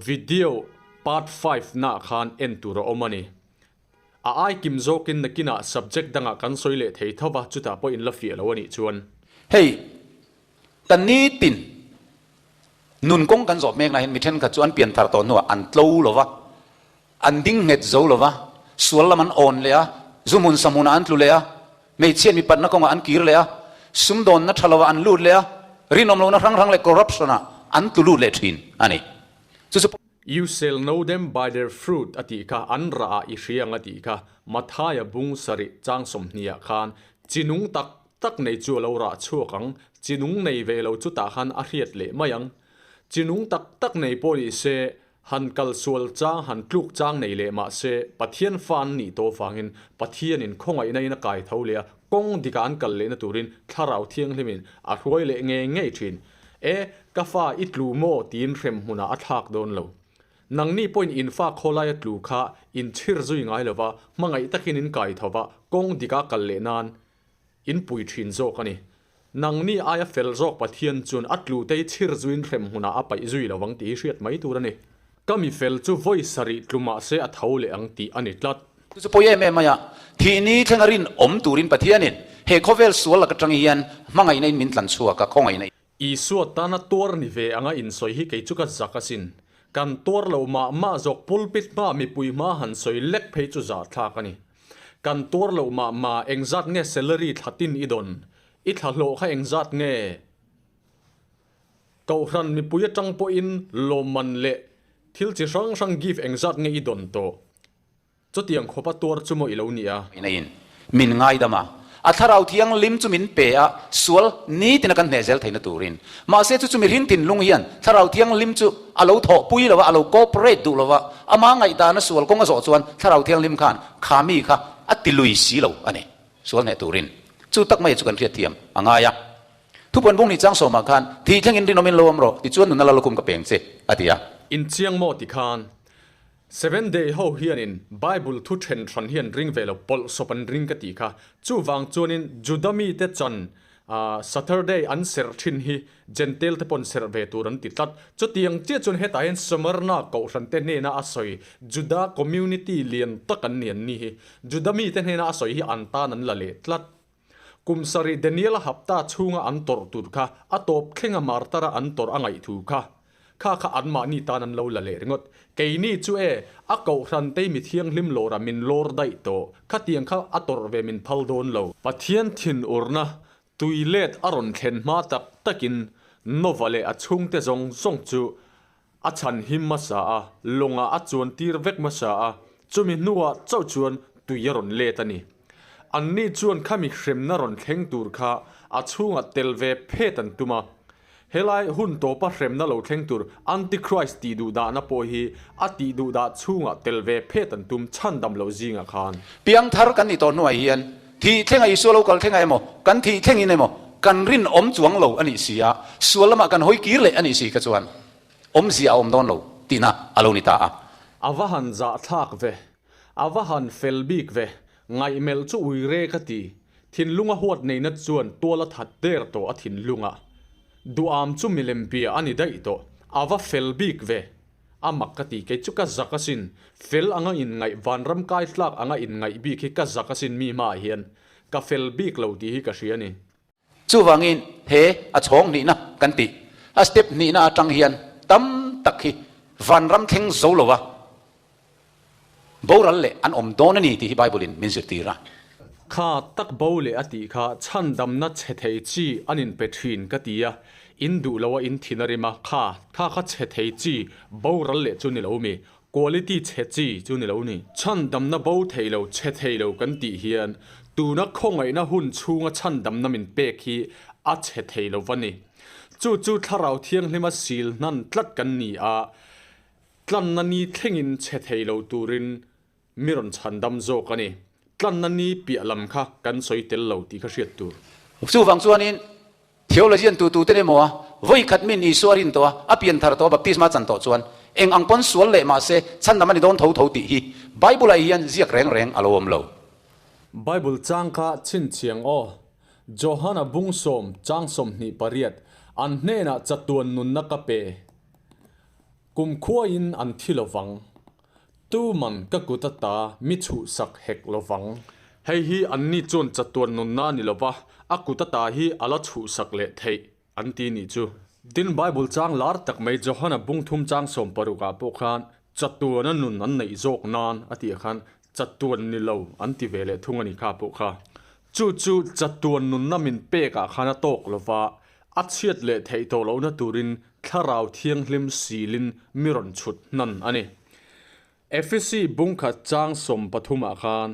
Video part five na khan en tur a awm a ni. A ai kim zawkin nakinah subject dangah kan sawi leh thei tho va, chutah pawh in la fiah lo a nih chuan. Hei, ka nitin nun kawng kan zawh mek na hian mi thenkhat chu an pian thar tawh hnuah an tlo lo va, an ding nghet zo lo va, sual lam an awn leh a, zu hmun sa hmunah an tlu leh a, hmeichhiat mipatna kawngah an kir leh a, sumdawnna tha lovah an lut leh a, rinawm lohna hrang hrang leh corruption-ah an tlu lut leh thin a ni. Chu chu. You shall know them by their fruit a tih kha an rah ah i hria ang a tih kha Mathaia bung sarih chang 20 ah khan chi nung tak tak nei chu a lo rah chhuak ang, chi nung nei ve lo chu tah khan a hriat leh mai ang. Chi nung tak tak nei pawh ni se Han kal sual chang han tluk chang nei leh mah se, Pathian fa an nih tawh vangin Pathianin khawngaihna in a kai tho leh a, kawng dikah an kal lehna turin Thlarau Thianghlimin a hruai leh ngei ngei thin. E, ka fa i tlu maw tiin hrem hmunah a thlak dawn lo. Nangni pawhin in fa khawlaia tlu kha in chhir zui ngai lova, hmangaih takin in kai tho va, kawng dikah kal leh nan In pui thin zawk a ni. Nangni aia fel zawk Pathian chuan a tlutei chhir zuiin hrem hmunah a paih zui lo ang tih hi hriat mai tur a ni. Ka mi fel chu vawi sarih tlu mah se a tho leh ang tih a ni tlat. Chu chu pawi em em mai a, thihni thlenga rinawm turin Pathianin he khawvel sual lak atang hian hmangaihna in min tlan chhuak a, khawngaihna in. Isua tana tuar ni ve anga insawi hi kei chu ka zak asin. Kan tuar lo mah mah zawk pulpit hma mipui hma han sawi lek phei chu zahthlak a ni. Kan tuar lo mah mah engzat nge salary thla tin i dawn? I thla hlawh kha engzat nge? Kohhran mipui atang pawhin lawmman leh thil chi hrang hrang gift engzat nge i dawn tawh? Chutiang khawpa tuar chu maw i lo nih a? Ina in min ngaidam a, a Thlarau Thianghlim chu min pe a, sual nitina kan hneh zel theihna turin. Mahse chu chu mihring thinlung hian Thlarau Thianghlim chu a lo thawhpui lo a, a lo cooperate duh lo a, ama ngaihdana sual kawng a zawh chuan Thlarau Thianghlim khan kha mi kha a ti lui si lo a ni, sual hneh turin. Chu tak mai chu kan hriatthiam a ngai a. Thupuan bung ni chang sawmah khan, Thih thlengin rinawmin lo awm rawh, tichuan nuna lallukhum ka peng che, a ti a. Inchiang maw ti khan Seven Day ho hianin Bible thu then hran hi an ring ve lo, pawlh sawp an ring ka tih kha. Chuvang chuanin Juda mite chan Saturday an serh thin hi Gentail te pawn serh ve tur an ti tlat. Chutiang chiah chuan hetah hian Smyrna kohhran te hnena a sawi Juda community lian tak an ni an ni hi. Juda mite hnena a sawi hi an tan an la leh tlat. Kum sarih Daniel-a hapta chhunga an tawrh tur kha a tawp thlenga martara an tawrh a ngaih thu kha kha kha anmahni tan an lo la leh ringawt. Keini chu e, a kohhran tei mi thianghlim lawrah min lawr daih tawh, khatiang kha a tawrh ve min phal dawn lo. Pathian thinurna tui let a rawn thlen hma tak takin Nova leh a chhungte zawng zawng chu a chhan him hmasa a, lawngah a chuan tir vek hmasa a, chumi hnuah chauh chuan tui a rawn let a ni. Anni chuan khami hremna rawn thleng tur kha A chhungah tel ve phet an tum a. Helai hun tawpa hremna lo thleng tur Antichrist tih duhdahna pawh hi a tih duhdah chhungah tel ve phet an tum chhandam loh zingah khan. Piangthar kan nih tawh hnuai hian thih thlenga Isua lo kal thlenga emaw, kan thih thlengin emaw kan rinawm chuang lo a nih si a, sual lamah kan hawi kir leh a nih si kha chuan awmzia a awm dawn lo tihna a lo ni ta a. A va han zahthlak ve, a va han fel bik ve, ngaihmelh chu ui re ka ti, Thinlunga huat neihna chuan tual a that der tawh a thinlunga duham chu milem bia a ni daih tawh. A va fel bik ve. A mak ka ti, kei chu ka zak asin. Fel anga inngaih, vanram kai tlak anga inngaih bik hi ka zak asin mi hmaah hian. Ka fel bik lo tih hi ka hria a ni. Chuvangin he a chhawng hnihna kan tih, a step hnihna atang hian tam tak hi vanram thleng zo lova Boral leh an awm dawn a ni tih hi Bible in min zirtir a. Kha tak bo leh a tih kha chhandamna chhe thei chi an in pe thin ka ti a, in duh lo a in thin a rim a, kha kha kha chhe thei chi boral leh chu ni lo mi, quality chhe chi chu ni lo ni. Chhandamna bo thei lo chhe thei lo kan tih hian tuna khawngaihna hun chhunga chhandamna min pek hi a chhe thei lo va ni. Chu chu Thlarau Thianghlima sil hnan tlat kan ni a, Tlanna ni thlengin chhe thei lo turin mi rawn chhandam zawk a ni. Tlanna ni piah lam kha kan sawi tel lo tih kha hriat tur. Chuvang chuanin theologian tutu te emaw a vawi khat min Isua rin tawh a, a pian thar tawh a, baptisma chan tawh chuan eng ang pawn sual leh mah se chhandam a ni dawn tho tho tih hi Bible ah hian ziak reng reng a lo awm lo. Bible chang kha chhinchhiang aw. Johana bungsawm chang 28, An hnenah chatuan nunna ka pe. Kum khuaiin an thi lo vang. Tuman ka kut ata mi chhuhsak hek lo vang. Hei hi anni chuan chatuan nunna a ni lo va, a kut ata hi a la chhuhsak leh theih an ti nih chu. Tin, Bible chang lar tak mai Johana bungthum chang 60 ah pawh khan chatuana nun an neih zawk nan a tih ah khan chatuan ni lo an ti ve leh thung a ni kha pawh kha. Chu chu chatuan nunna min pek ah khan a tawk lo va, A chhiat leh theih tawh lohna turin Thlarau Thianghlim silin mi rawn chhut hnan a ni. Efesi bungkhat chang 13 ah khan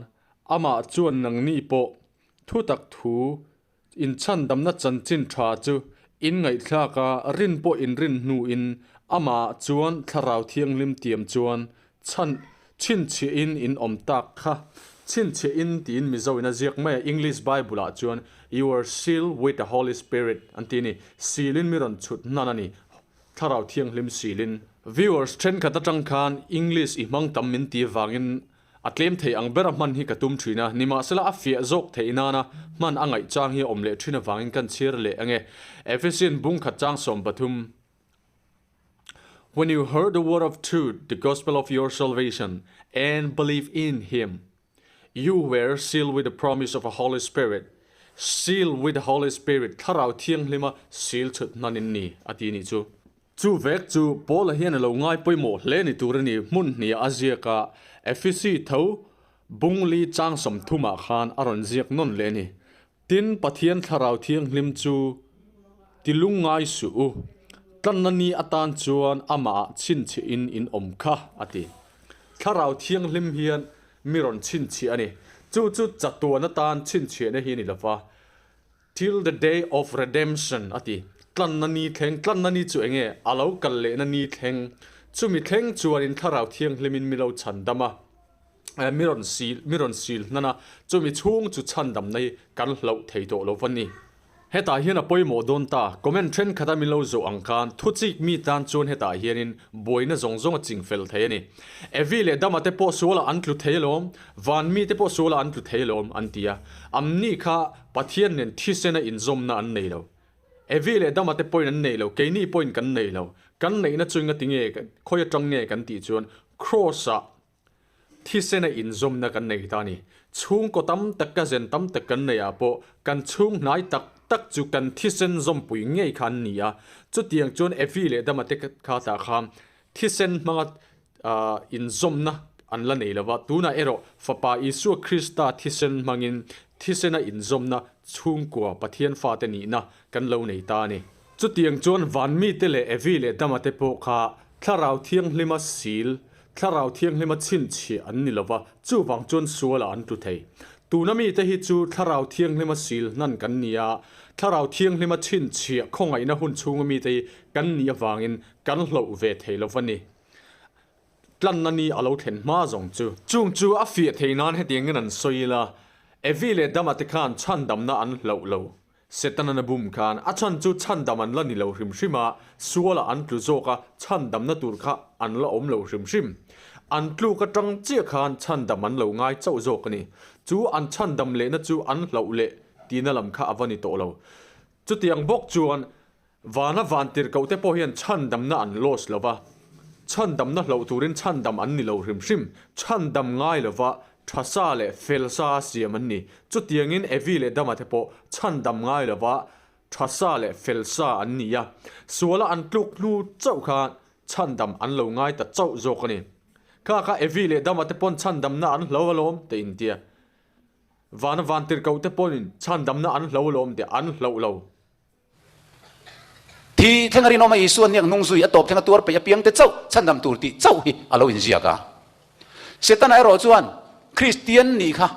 amah chuan nangni pawh thutak thu inchhandamna chanchin tha chu in ngaihthlak a, rin pawh in rin hnuin amah chuan Thlarau Thianghlim tiam chuan Chhan, chhinchhiahin in awm tak kha. Chhinchhiahin tiin Mizo in a ziak mai a, English Bible ah chuan You are sealed with the Holy Spirit an ti a ni. Silin mi rawn chhut hnan a ni, Thlarau Thianghlim silin. Viewers thenkhat atang khan English i hmang tam min ti vangin a tlem thei ang bera hman hi ka tum thin a, nimahsela a fiah zawk theih nana hman a ngaih chang hi a awm leh thin avangin kan chhiar leh ange. Ephesian bung khat chang 13. When you heard the word of truth, the gospel of your salvation, and believe in him, you were sealed with the promise of a Holy Spirit. Sealed with the Holy Spirit, Thlarau Thianghlima seal chhut hnan in ni, a ti nih chu. Chu vek chu Paula hian a lo ngai pawimawh hle ni tur a ni, hmun hniah a ziak a, Ephesi tho bungli chang 30 ah khan a rawn ziak nawn leh a ni. Tin, Pathian Thlarau Thianghlim chu ti lungngai suh u, tlanna ni atan chuan amahah chhinchhiahin in awm kha, a ti. Thlarau Thianghlim hian mi rawn chhinchhiah a ni. Chu chu chatuan atan chhinchhiahna hi a ni lo va, Till the day of redemption, a ti. Tlanna ni thleng, tlanna ni chu enge? A lo kal lehna ni thleng. Chumi thleng chuanin Thlarau Thianghlimin mi lo chhandam a. Mi rawn sil, mi rawn sil hnan a, chumi chhung chu chhandamna hi kan hlauh thei tawh lo va ni. Hetah hian a pawimawh dawn ta, comment thenkhat a min lo zawh ang khan thu chik mi tan chuan hetah hianin buaina zawng zawng a ching fel thei a ni. Evi leh Dama te pawh sualah an tlu thei alawm, van mi te pawh sualah an tlu thei alawm an ti a, amni kha Pathian nen thisena inzawmna an nei lo. Evi leh Dama te pawhin an nei lo, keini pawhin kan nei lo. Kan neihna chu engati nge, khawi atang nge kan tih chuan Kraws-ah Thisena inzawmna kan nei ta a ni. Chhungkaw tam tak ka zen tam tak kan neih ah pawh kan chhung hnai tak tak chu kan thisen zawmpui ngei kha an ni a. Chutiang chuan Evi leh Dama te kha tah khan thisen hmanga inzawmna an la nei lo va. Tunah erawh Fapa Isua Krista thisen hmangin thisena inzawmna chhungkua Pathian fate nihna kan lo nei ta a ni. Chutiang chuan vanmite leh Evi leh Dama te pawh kha Thlarau Thianghlima sil, Thlarau Thianghlima chhinchhiah an ni lo va, chuvang chuan sualah an tlu thei. Tuna mite hi chu Thlarau Thianghlima sil hnan kan ni a, Thlarau Thianghlima chhinchhiah khawngaihna hun chhunga mite hi kan nih avangin kan hloh ve thei lo va ni. Tlanna ni a lo thlen hma zawng chu. Chung chu a fiah thei nan hetiangin an sawi ila, Evi leh Dama te khan chhandamna an hloh lo. Setanan a bum khan a chhan chu chhandam an la ni lo hrim hrim a, sualah an tlu zawk a, chhandamna tur kha an la awm lo hrim hrim. An tluk atang chiah khan chhandam an lo ngai chauh zawk a ni. Chu an chhandam lehna chu an hlauh leh tihna lam kha a va ni tawh lo. Chutiang bawk chuan Vana vantirhkoh te pawh hian chhandamna an loss lo va, chhandamna hloh turin chhandam an ni lo hrim hrim, chhandam ngai lo va, tha sa leh fel sa a siam an ni. Chutiangin Evi leh Dama te pawh chhandam ngai lo va, tha sa leh fel sa an ni a, suala an tluk hnu chauh khan chhandam an lo ngai ta chauh zawk a ni. Kha kha Evi leh Dama te pawn chhandamna an hlo alawm te intia. Vana vantirhkoh te pawhin chhandamna an hlo alawm te an hloh lo. Thi thleng a rinawm a Isua hniak hnung zui a tawp thleng a tuar peih apiang te chauh chhandam tur tih chauh hi a lo inziak a. Setana erawh chuan Kristian nih kha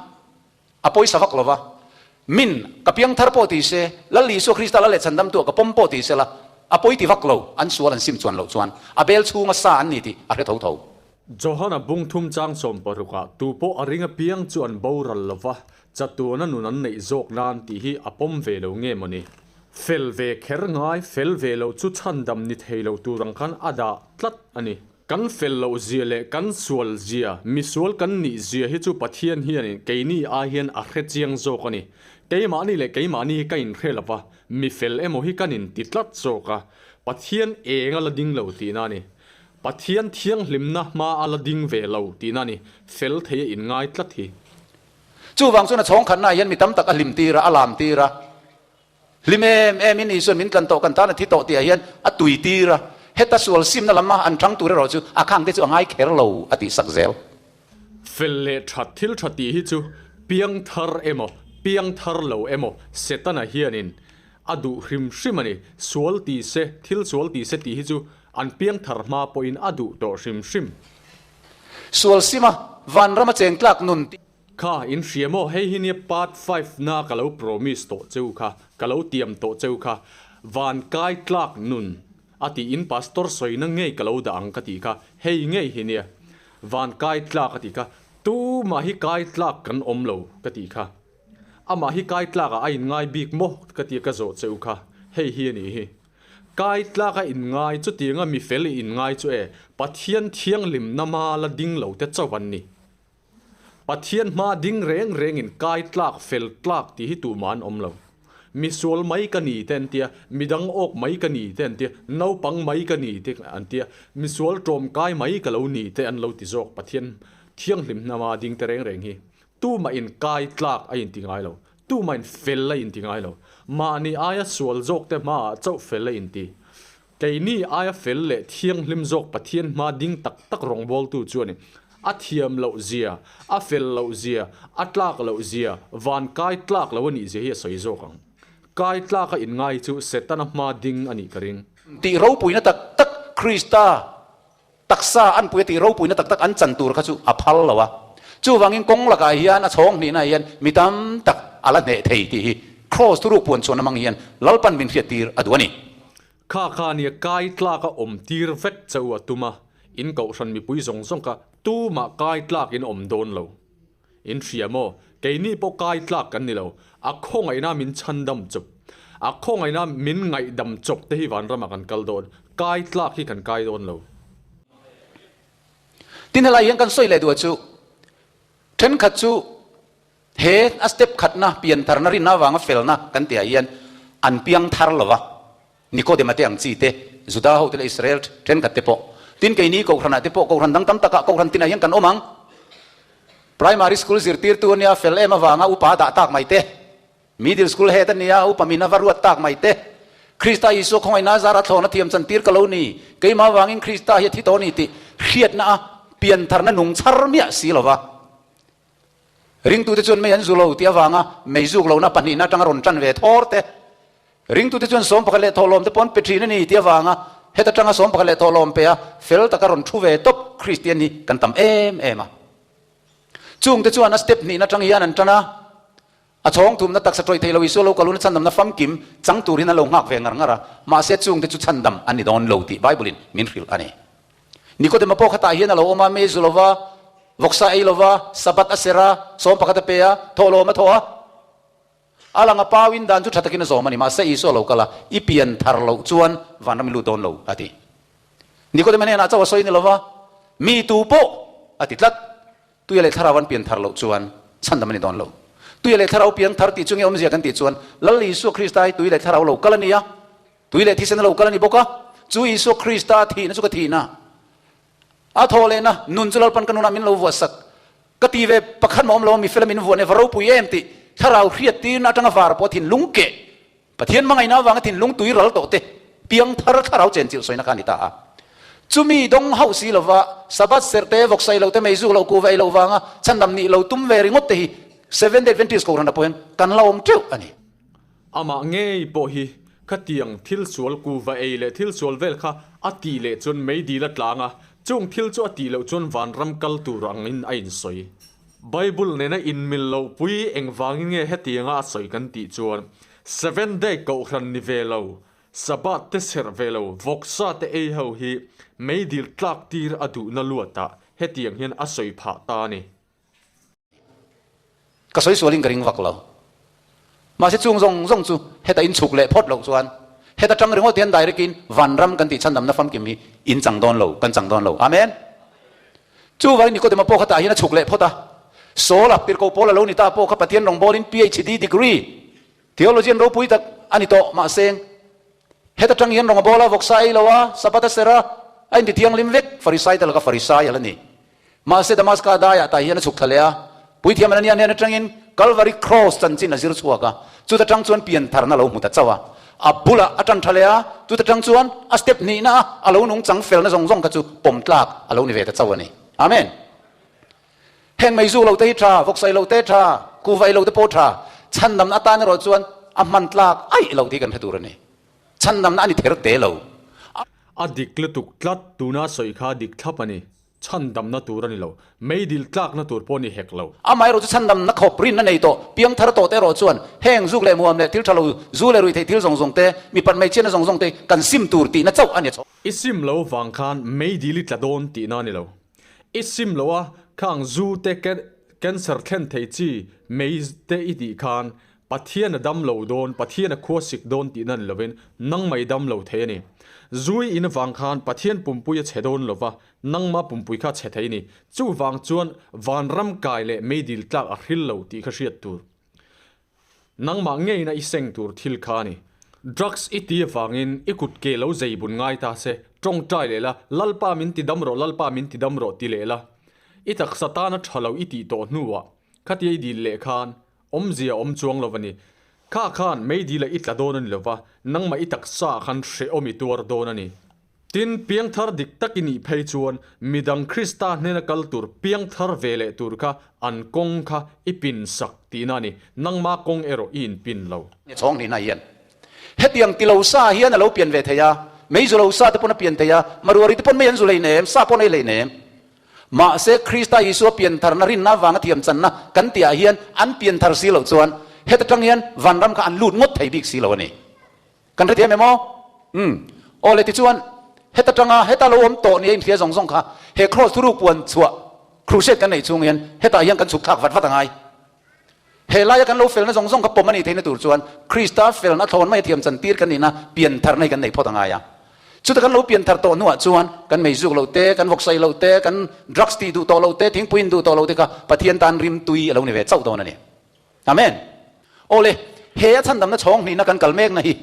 a pawisa vak lo va, Min, ka piang thar pawh ti se, Lal Isua Krista lal leh chhandam tuah ka pawm pawh ti se la, a pawi ti vak lo, an sual an sim chuan loh chuan a bel chhunga sa an ni tih a hre tho tho. Johana bung thum chang 16 ah tupawh a ring apiang chu an boral lo va, Chatuana nun an neih zawk nan tih hi a pawm ve lo nge mawni? Fel ve kher ngai, fel ve loh chu chhandam ni thei lo tur ang khan a dah tlat a ni. Kan fel loh zia leh kan sual zia, misual kan nih zia hi chu Pathian hianin keini ai hian a hre chiang zawk a ni. Keimahni leh keimahni hi ka inhre lo va, mi fel emaw hi kan inti tlat zawk a, Pathian eng a la ding lo tihna a ni. Pathian thianghlimna hma a la ding ve lo tihna a ni, fel thei a inngai tlat hi. Chuvang chuan a chhawng khatnaah hian mi tam tak a hlim tir a, a lam tir a. Hlim em em in Isuan min tlan tawh, kan tan a thi tawh tihah hian a tui tir a. Heta sual simna lama an chang tur erawh chu a khang te chu a ngai kher lo a tih sak zel. Fel leh that thil tha tih hi chu piang thar emaw, piang thar lo emaw Setana hianin a duh hrim hrim a ni. Sual ti se, thil sual ti se tih hi chu an piang thar hma pawhin a duh tawh hrim hrim. Sual sima vanrama cheng tlak nun tih. Kha, in hria maw? Hei hi nia part five na ka lo promise tawh cheu kha, ka lo tiam tawh cheu kha. Van kai tlak nun a tih in pastor sawina ngei ka lo dah ang ka tih kha, hei ngei hi nia. Van kai tlak a tih kha, tumah hi kai tlak kan awm lo ka tih kha. Amah hi kai tlak ah a in ngai bik maw ka tia ka zawh cheu kha, hei hi a nih hi. Kai tlak a inngai chutianga mi fel i inngai chu e, Pathian thianghlimna hma la ding lo te chauh an ni. Pathian hma ding reng rengin kai tlak fel tlak tih hi tumah an awm lo. Mi sual mai ka ni te an tia, mi dang awk mai ka ni te an tia, naupang mai ka ni te an tia, mi sual tawmkai mai ka lo ni te an lo ti zawk Pathian thianghlimna hma ding te reng reng hi. Tumah in kai tlak a inti ngai lo. Tumah in fel a inti ngai lo. Mahni aia sual zawk te hmaah chauh fel a inti. Keini aia fel leh thianghlim zawk Pathian hma ding tak tak rawngbawltu chu a ni. A thiam loh zia, a fel loh zia, a tlak loh zia, van kai tlak lo a nih zia hi a sawi zawk ang. Kai tlak a inngai chu Setana hma ding a nih ka ring. Tih ropuina tak tak Krista Taksa an pui a tih ropuina tak tak an chan tur kha chu a phal lo a. Chuvangin kawng lakah hian a chhawng hnihnaah hian mi tam tak a la hneh thei tih hi Kraws thuruk puan chhuan amang hian Lalpan min hriat tir a duh a ni. Kha kha nia kai tlak a awm tir vek che u a tum a, in kohhran mipui zawng zawng kha tumah kai tlak in awm dawn lo. In hria maw? Keini pawh kai tlak kan ni lo. A khawngaihna min chhandam chawp, a khawngaihna min ngaihdam chawp te hi vanramah kan kal dawn. Kai tlak hi kan kai dawn lo. Tin helai hian kan sawi leh duh chu thenkhat chu he a step khatna piantharna rinna avanga felna kan tihah hian an piang thar lo va. Nikodema te ang chi te, Juda ho te leh Israel thenkhat te pawh. Tin keini Kohhranah te pawh Kohhran dang tam takah Kohhran tinah hian kan awm ang. Primary school zirtirtu ania fel em avanga upa dah tak mai te, Middle school head ania upa min ava ruat tak mai te, Krista Isua khawngaihna zara thlawna thiam chan tir ka lo ni, keimah avangin Krista hi a thi tawh a ni tih hriatna a piantharna nung chhar miah si lova. Ringtute chuan mei an zu lo tih avanga mei zuk lohna pahnihna atanga rawn tan ve thawr te, ringtute chuan 11 leh thawhlawm te pawh an pe thin a ni tih avanga heta tanga 11 leh thawhlawm pe a fel taka rawn thu ve tawp Kristian hi kan tam em em a. Chungte chuan a step hnihna atang hian an tan a. A chhawng thumna taksa tawih thei lo Isua lo kaluna chhandamna famkim chang turin an lo nghak ve ngar ngar a, mahse chungte chu chhandam an ni dawn lo tih Bible-in min hrilh a ni. Nikodema pawh khatah hian a lo awm a, mei zu lova, vawksa ei lova, Sabbath a serh a, sawm pakhat a pe a, thawhlawm a thawh a. A lang a pauin dan chu tha takin a zawm a ni, mahse Isua lo kal a, i pian thar loh chuan vanram i lut dawn lo, a ti. Nikodema hnenah chauh a sawi ni lova, mi tu pawh a ti tlat. Tuia leh Thlarau an pian thar loh chuan chhandam a ni dawn lo. Tuia leh Thlarau pian thar tih chu nge awmzia kan tih chuan Lal Isua Krista hi tui leh Thlarau lo kal a ni a, tui leh thisen a lo kal a ni bawk a, chu Isua Krista thihna chu ka thihna, a thawh lehna nun chu Lalpan ka nunah min lo vuahsak ka ti ve pakhat mah awm lo a, mifela min vuah nen va ropui em tih Thlarau hriattirna atanga var pawh thinlung keh Pathian hmangaihna avanga thinlung tui ral tawh te piangthar thlarau chenchilh sawina kha a ni ta a. Chumi dawng hauh si lova Sabbath serh te, vawksaih loh te, meizuk loh, kuhva ei loh vanga chhandam nih lo tum ve ringawt te hi Seventh-day Adventist Kohhran ah pawh hian kan la awm teuh a ni. Amah ngei pawh hi khatiang thil sual kuhva ei leh thil sual vel kha a tih leh chuan meidil a tlang a, chung thil chu a tih loh chuan vanram kal tur angin a insawi. Bible nena inmil loh pui engvangin nge hetianga a sawi kan tih chuan Seventh Day Kohhran ni ve lo, Sabbath te serh ve lo, vawksa te ei ho hi meidil tlak tir a duhna luatah hetiang hian a sawi phah ta a ni. Ka sawi sualin ka ring vak lo. Mahse chung zawng zawng chu heta in chhuk leh phawt loh chuan heta tang ringawt hian direct in vanram kan tih chhandamna famkim hi in chang dawn lo, kan chang dawn lo. Amen. Chuvangin Nikodema pawh kha tah hian a chhuk leh phawt a. Saul-a, Pirko Paul-a lo ni ta pawh kha Pathian rawngbawlin PhD degree, theologian ropui tak a ni tawh. Mahse heta tang hian rawng a bawl a, vawksa ei lo a, Sabbath a serh a, a inti thianghlim vek. Farisai te laka Farisai a la ni. Mahse Damaska daiah tah hian a chhuk thla leh a, Puithiam Anania hnen atangin Kalvari Cross chanchin a zir chhuak a, chuta tang chuan piantharna a lo hmu ta chauh a. A bulah a tan tha leh a, chuta tang chuan a step hnihna a a lo nung chang felna zawng zawng kha chu pawm tlak a lo ni ve ta chauh a ni. Amen. Heng mei zu lo te hi tha, vawksaih lo te tha, kuhva ei lo te pawh tha, chhandamna atan erawh chuan a hman tlak aih lo tih kan hre tur a ni. Chhandamna a ni ther te lo. A dik lutuk tlat, tuna sawi kha dik thlap a ni. Chhandamna tur a ni lo. Meidil tlakna tur pawh a ni hek lo. Amaherawh chu chhandamna khawp rinna nei tawh, piangthar tawh te erawh chuan heng zuk leh muam leh thil tha lo, zu leh ruihtheih thil zawng zawng te, mipat hmeichhiatna zawng zawng te kan sim tur tihna chauh a ni a chhawk. I sim lo vang khan meidil i tla dawn tihna a ni lo. I sim lo a, khang zu te cancer thlen thei chi mei te i tih khan Pathian a dam lo dawn, Pathian a khua sik dawn tihna ni lovin nangmah i dam lo thei a ni. Zui in avang khan Pathian pumpui a chhe dawn lova, nangmah pumpui kha a chhe thei a ni. Chuvang chuan vanram kai leh meidil tlak a hril lo tih kha hriat tur. Nangmah ngeina i seng tur thil kha a ni. Drugs i ti avangin i kut ke lo zei bun ngai ta se, tawngtai leh la, Lalpa min ti dam rawh, Lalpa min ti dam rawh ti leh la. I taksa tana tha lo i tih tawh hnuah khatia i dil leh khan Awmzia awm chuang lo a ni. Kha khan meidila i tla dawn a ni lo va, nangmah i taksa ah khan hrehawm i tuar dawn a ni. Tin, piangthar dik tak i nih phei chuan midang Krista hnena kal tur piangthar ve leh tur kha an kawng kha i pin sak tihna a ni, nangma kawng erawh i inpin lo. Chhawng hnihna hian hetiang ti lo sa hian a lo pian ve thei a, mei zu lo sa te pawn a pian thei a, maruari te pawn mei an zu hleinem, sa pawh an ei hleinem. Mahse, Krista Isua piantharna rinna avanga thiamchanna kan tihah hian an pianthar si loh chuan heta tang hian vanram kha an lut ngawt thei bik si lo a ni. Kan hrethiam em aw? Umm. Aw le tichuan, heta tanga heta lo awm tawh nia inhria zawng zawng kha he Kraws thuruk puan chhuah crusade kan neih chhung hian hetah hian kan chhuk thlak vat vat a ngai. He laia kan lo felna zawng zawng kha pawm a nih theihna tur chuan Krista felna thlawn mai a thiam chantir kan nihna piantharna hi kan nei phawt a ngai a. Chuta kan lo pianthar tawh hnuah chuan kan meizuk loh te, kan vawksaih loh te, kan drugs tih duh tawh loh te, thingpui in duh tawh loh te kha Pathian tan rimtui a lo ni ve chauh dawn a ni. Amen. Awle, he a chhandamna chhawng hnihna kan kal mekna hi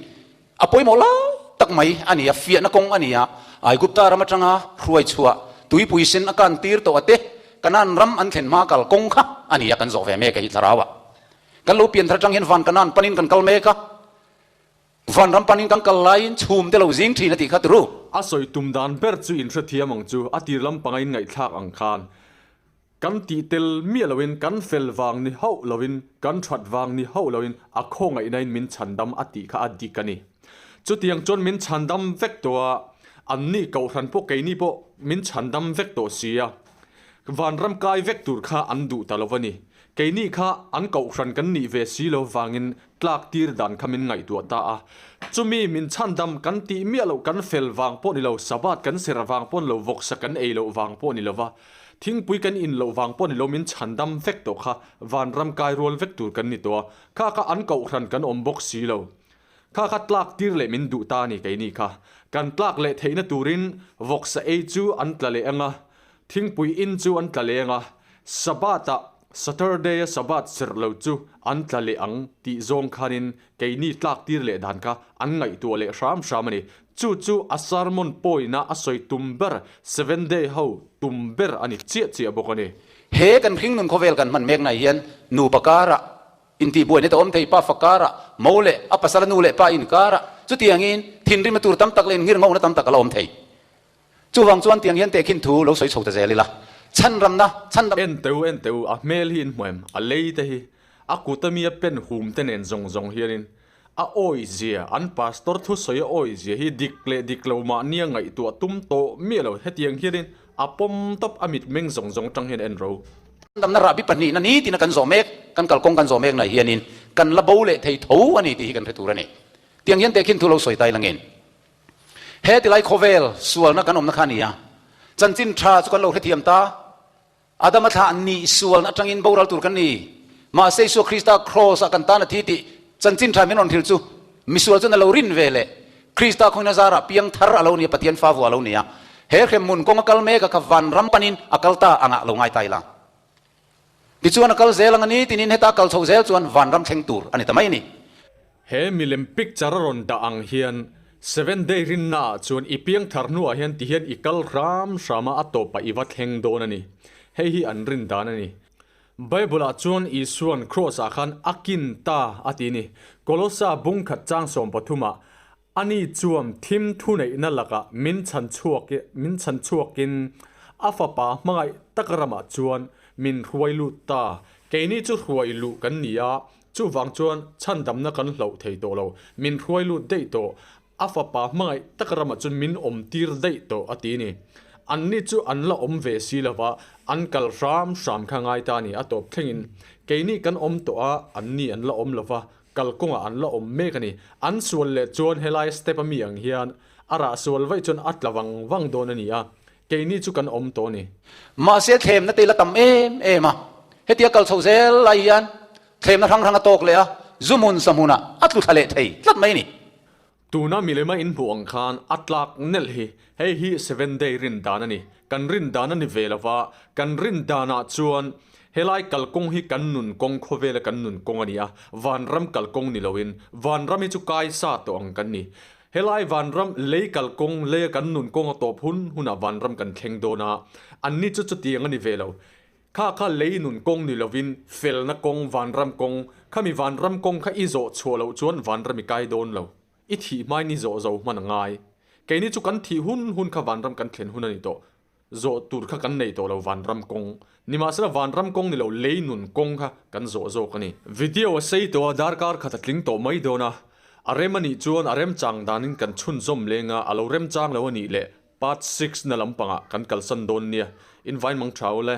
a pawimawh lai tak mai a ni a, fiahna kawng a ni a. Aigupta ram atanga hruai chhuah tuipui sen a kan tir tawh a te, Kanaan ram an thlen hma kal kawng kha a ni a, kan zawh ve mek a hi thlarau ah. Kan lo pianthar atang hian van Kanaan panin kan kal mek a, van ram panin kan kal laiin chhum te lo zing thin a tih kha turu. A sawi tum dan ber chu inhrethiam ang chu, a tir lampanga in ngaihthlak ang khan Kan tih tel miah loin, kan fel vang ni hauh loin, kan that vang ni hauh loin a khawngaihnain min chhandam a tih kha a dik a ni. Chutiang chuan min chhandam vek tawh a, anni kohhran pawh keini pawh min chhandam vek tawh si a, vanram kai vek tur kha an duh ta lo a ni. Keini kha an kohhran kan nih ve si lo vangin tlak tir dan kha min ngaihtuah ta a. Chumi min chhandam kan tih miah loh kan fel vang pawh ni lo, Sabbath kan serh vang pawh ni lo, vawksa kan ei loh vang pawh ni lova, thingpui kan in loh vang pawh ni lo min chhandam vek tawh kha vanram kai rual vek tur kan ni tawh a. Kha kha an kohhran kan awm bawk si lo. Kha kha tlak tir leh min duh ta a ni keini kha. Kan tlak leh theihna turin vawksa ei chu an tla leh ang a, Thingpui in chu an tla leng a, Sabbath-ah Saturday-a Sabbath serh lo chu an tla leh ang tih zawng khanin keini tlak tir leh dan kha an ngaihtuah leh hram hram a ni. Chu chu a sermon pawina a sawi tum ber, Seventh Day ho tum ber a ni chiah chiah bawk a ni. He kan hringnun khawvel kan hman mekna hian nupa karah intihbuaina te awm thei, pafa karah, mo leh a pasala nu leh pa inkarah chutiangin thinrima tur tam tak leh inngirngawhna tam tak a la awm thei. Chuvang chuan tiang hian tehkhin thu lo sawi chho ta zel ila, chhanramna, chhandam. En teh u, en teh u, a hmel hi in hmu em? A lei te hi, a kut ami a pen hum te nen zawng zawng hianin a awi zia, an pastor thusawi a awi zia hi dik leh dik lo mahnia ngaihtuah tum tawh miah lo, hetiang hianin a pawm tawp a mitmeng zawng zawng atang hian en ro. Chhandamna rahbi pahnihna nitin a kan zawh mek, kan kalkawng kan zawh mek na hianin kan la bo leh thei tho a ni tih hi kan hre tur a ni. Tiang hian tehkhin thu lo sawi ta ila ngen. He tilai khawvel sualna kan awmna kha a ni a, chanchin tha chu kan lo hrethiam ta. Adama thlah nih sualna atangin boral tur kan ni. Mahse Isua Krista Kraws ah kan tan a thi tih chanchin tha min rawn hrilh chu misual chuan a lo rin ve leh Krista khawina zarah piang thar a lo ni a, Pathian fa vua a lo ni a. He hremhmun kawng a kal mek a kha vanram panin a kal ta angah lo ngai ta ila. Tichuan a kal zel ang a ni tinin heta kal chho zel chuan vanram thleng tur a ni ta mai a ni. He milem picture a rawn dah ang hian Seven Day rinna ah chuan i piang thar hnuah hian ti hian i kal hram hram a a tawpah i va thleng dawn a ni. Hei hi an rin dan a ni. Bible ah chuan Isuan Kraws ah khan a kin ta a ti ni. Kolosa bung khat chang 13 ah Ani chuan thim thuneihna lakah min chhan chhuak min chhan chhuakin a fapa hmangaih tak ramah chuan min hruai lut ta. Keini chu hruai luh kan ni a, chuvang chuan chhandamna kan hloh thei tawh lo. Min hruai lut daih tawh, a fapa hmangaih tak ramah chuan min awm tir daih tawh a ti ni. Anni chu an la awm ve si lova, an kal hram hram kha ngai ta a ni a tawp thlengin. Keini kan awm tawh a, anni an la awm lova, Kalkawngah an la awm mek a ni. An sual leh chuan helai step a mi ang hian a rah sual vaih chuan a tla vang vang dawn a ni a, keini chu kan awm tawh a ni. Mahse thlemna te la tam em em a, hetia kal chho zel lai hian thlemna hrang hrang a tawk leh a, zu hmun sa hmunah a tlu thla leh thei tlat mai a ni. Tuna milema in hmuh ang khan a tlak nelh hi hei hi Seven Day rin dan a ni. Kan rin dan a ni ve lova, kan rin danah chuan helai kalkawng hi kan nun kawng khawvela kan nun kawng a ni a, vanram kalkawng ni loin vanram hi chu kai sa tawh ang kan ni. Helai vanram lei kalkawng leia kan nun kawng a tawp hun hunah vanram kan thleng dawn a, anni chu chutiang a ni ve lo. Kha kha lei nun kawng ni lovin felna kawng vanram kawng, khami vanram kawng kha i zawh chhuah loh chuan vanram i kai dawn lo. I thih hmain i zawh zo hman a ngai. Keini chu kan thih hun hun kha vanram kan thlen hun a ni tawh. Zawh tur kha kan nei tawh lo vanram kawng. Nimahsela vanram kawng ni lo lei nun kawng kha kan zawh zawk a ni. Video a sei tawh a, darkar khat a tling tawh mai dawn a. A rem a nih chuan a remchang danin kan chhunzawm leng a, a lo remchang lo a nih leh Part 6 na lampangah kan kalsan dawn nia, in vain mang tha ule.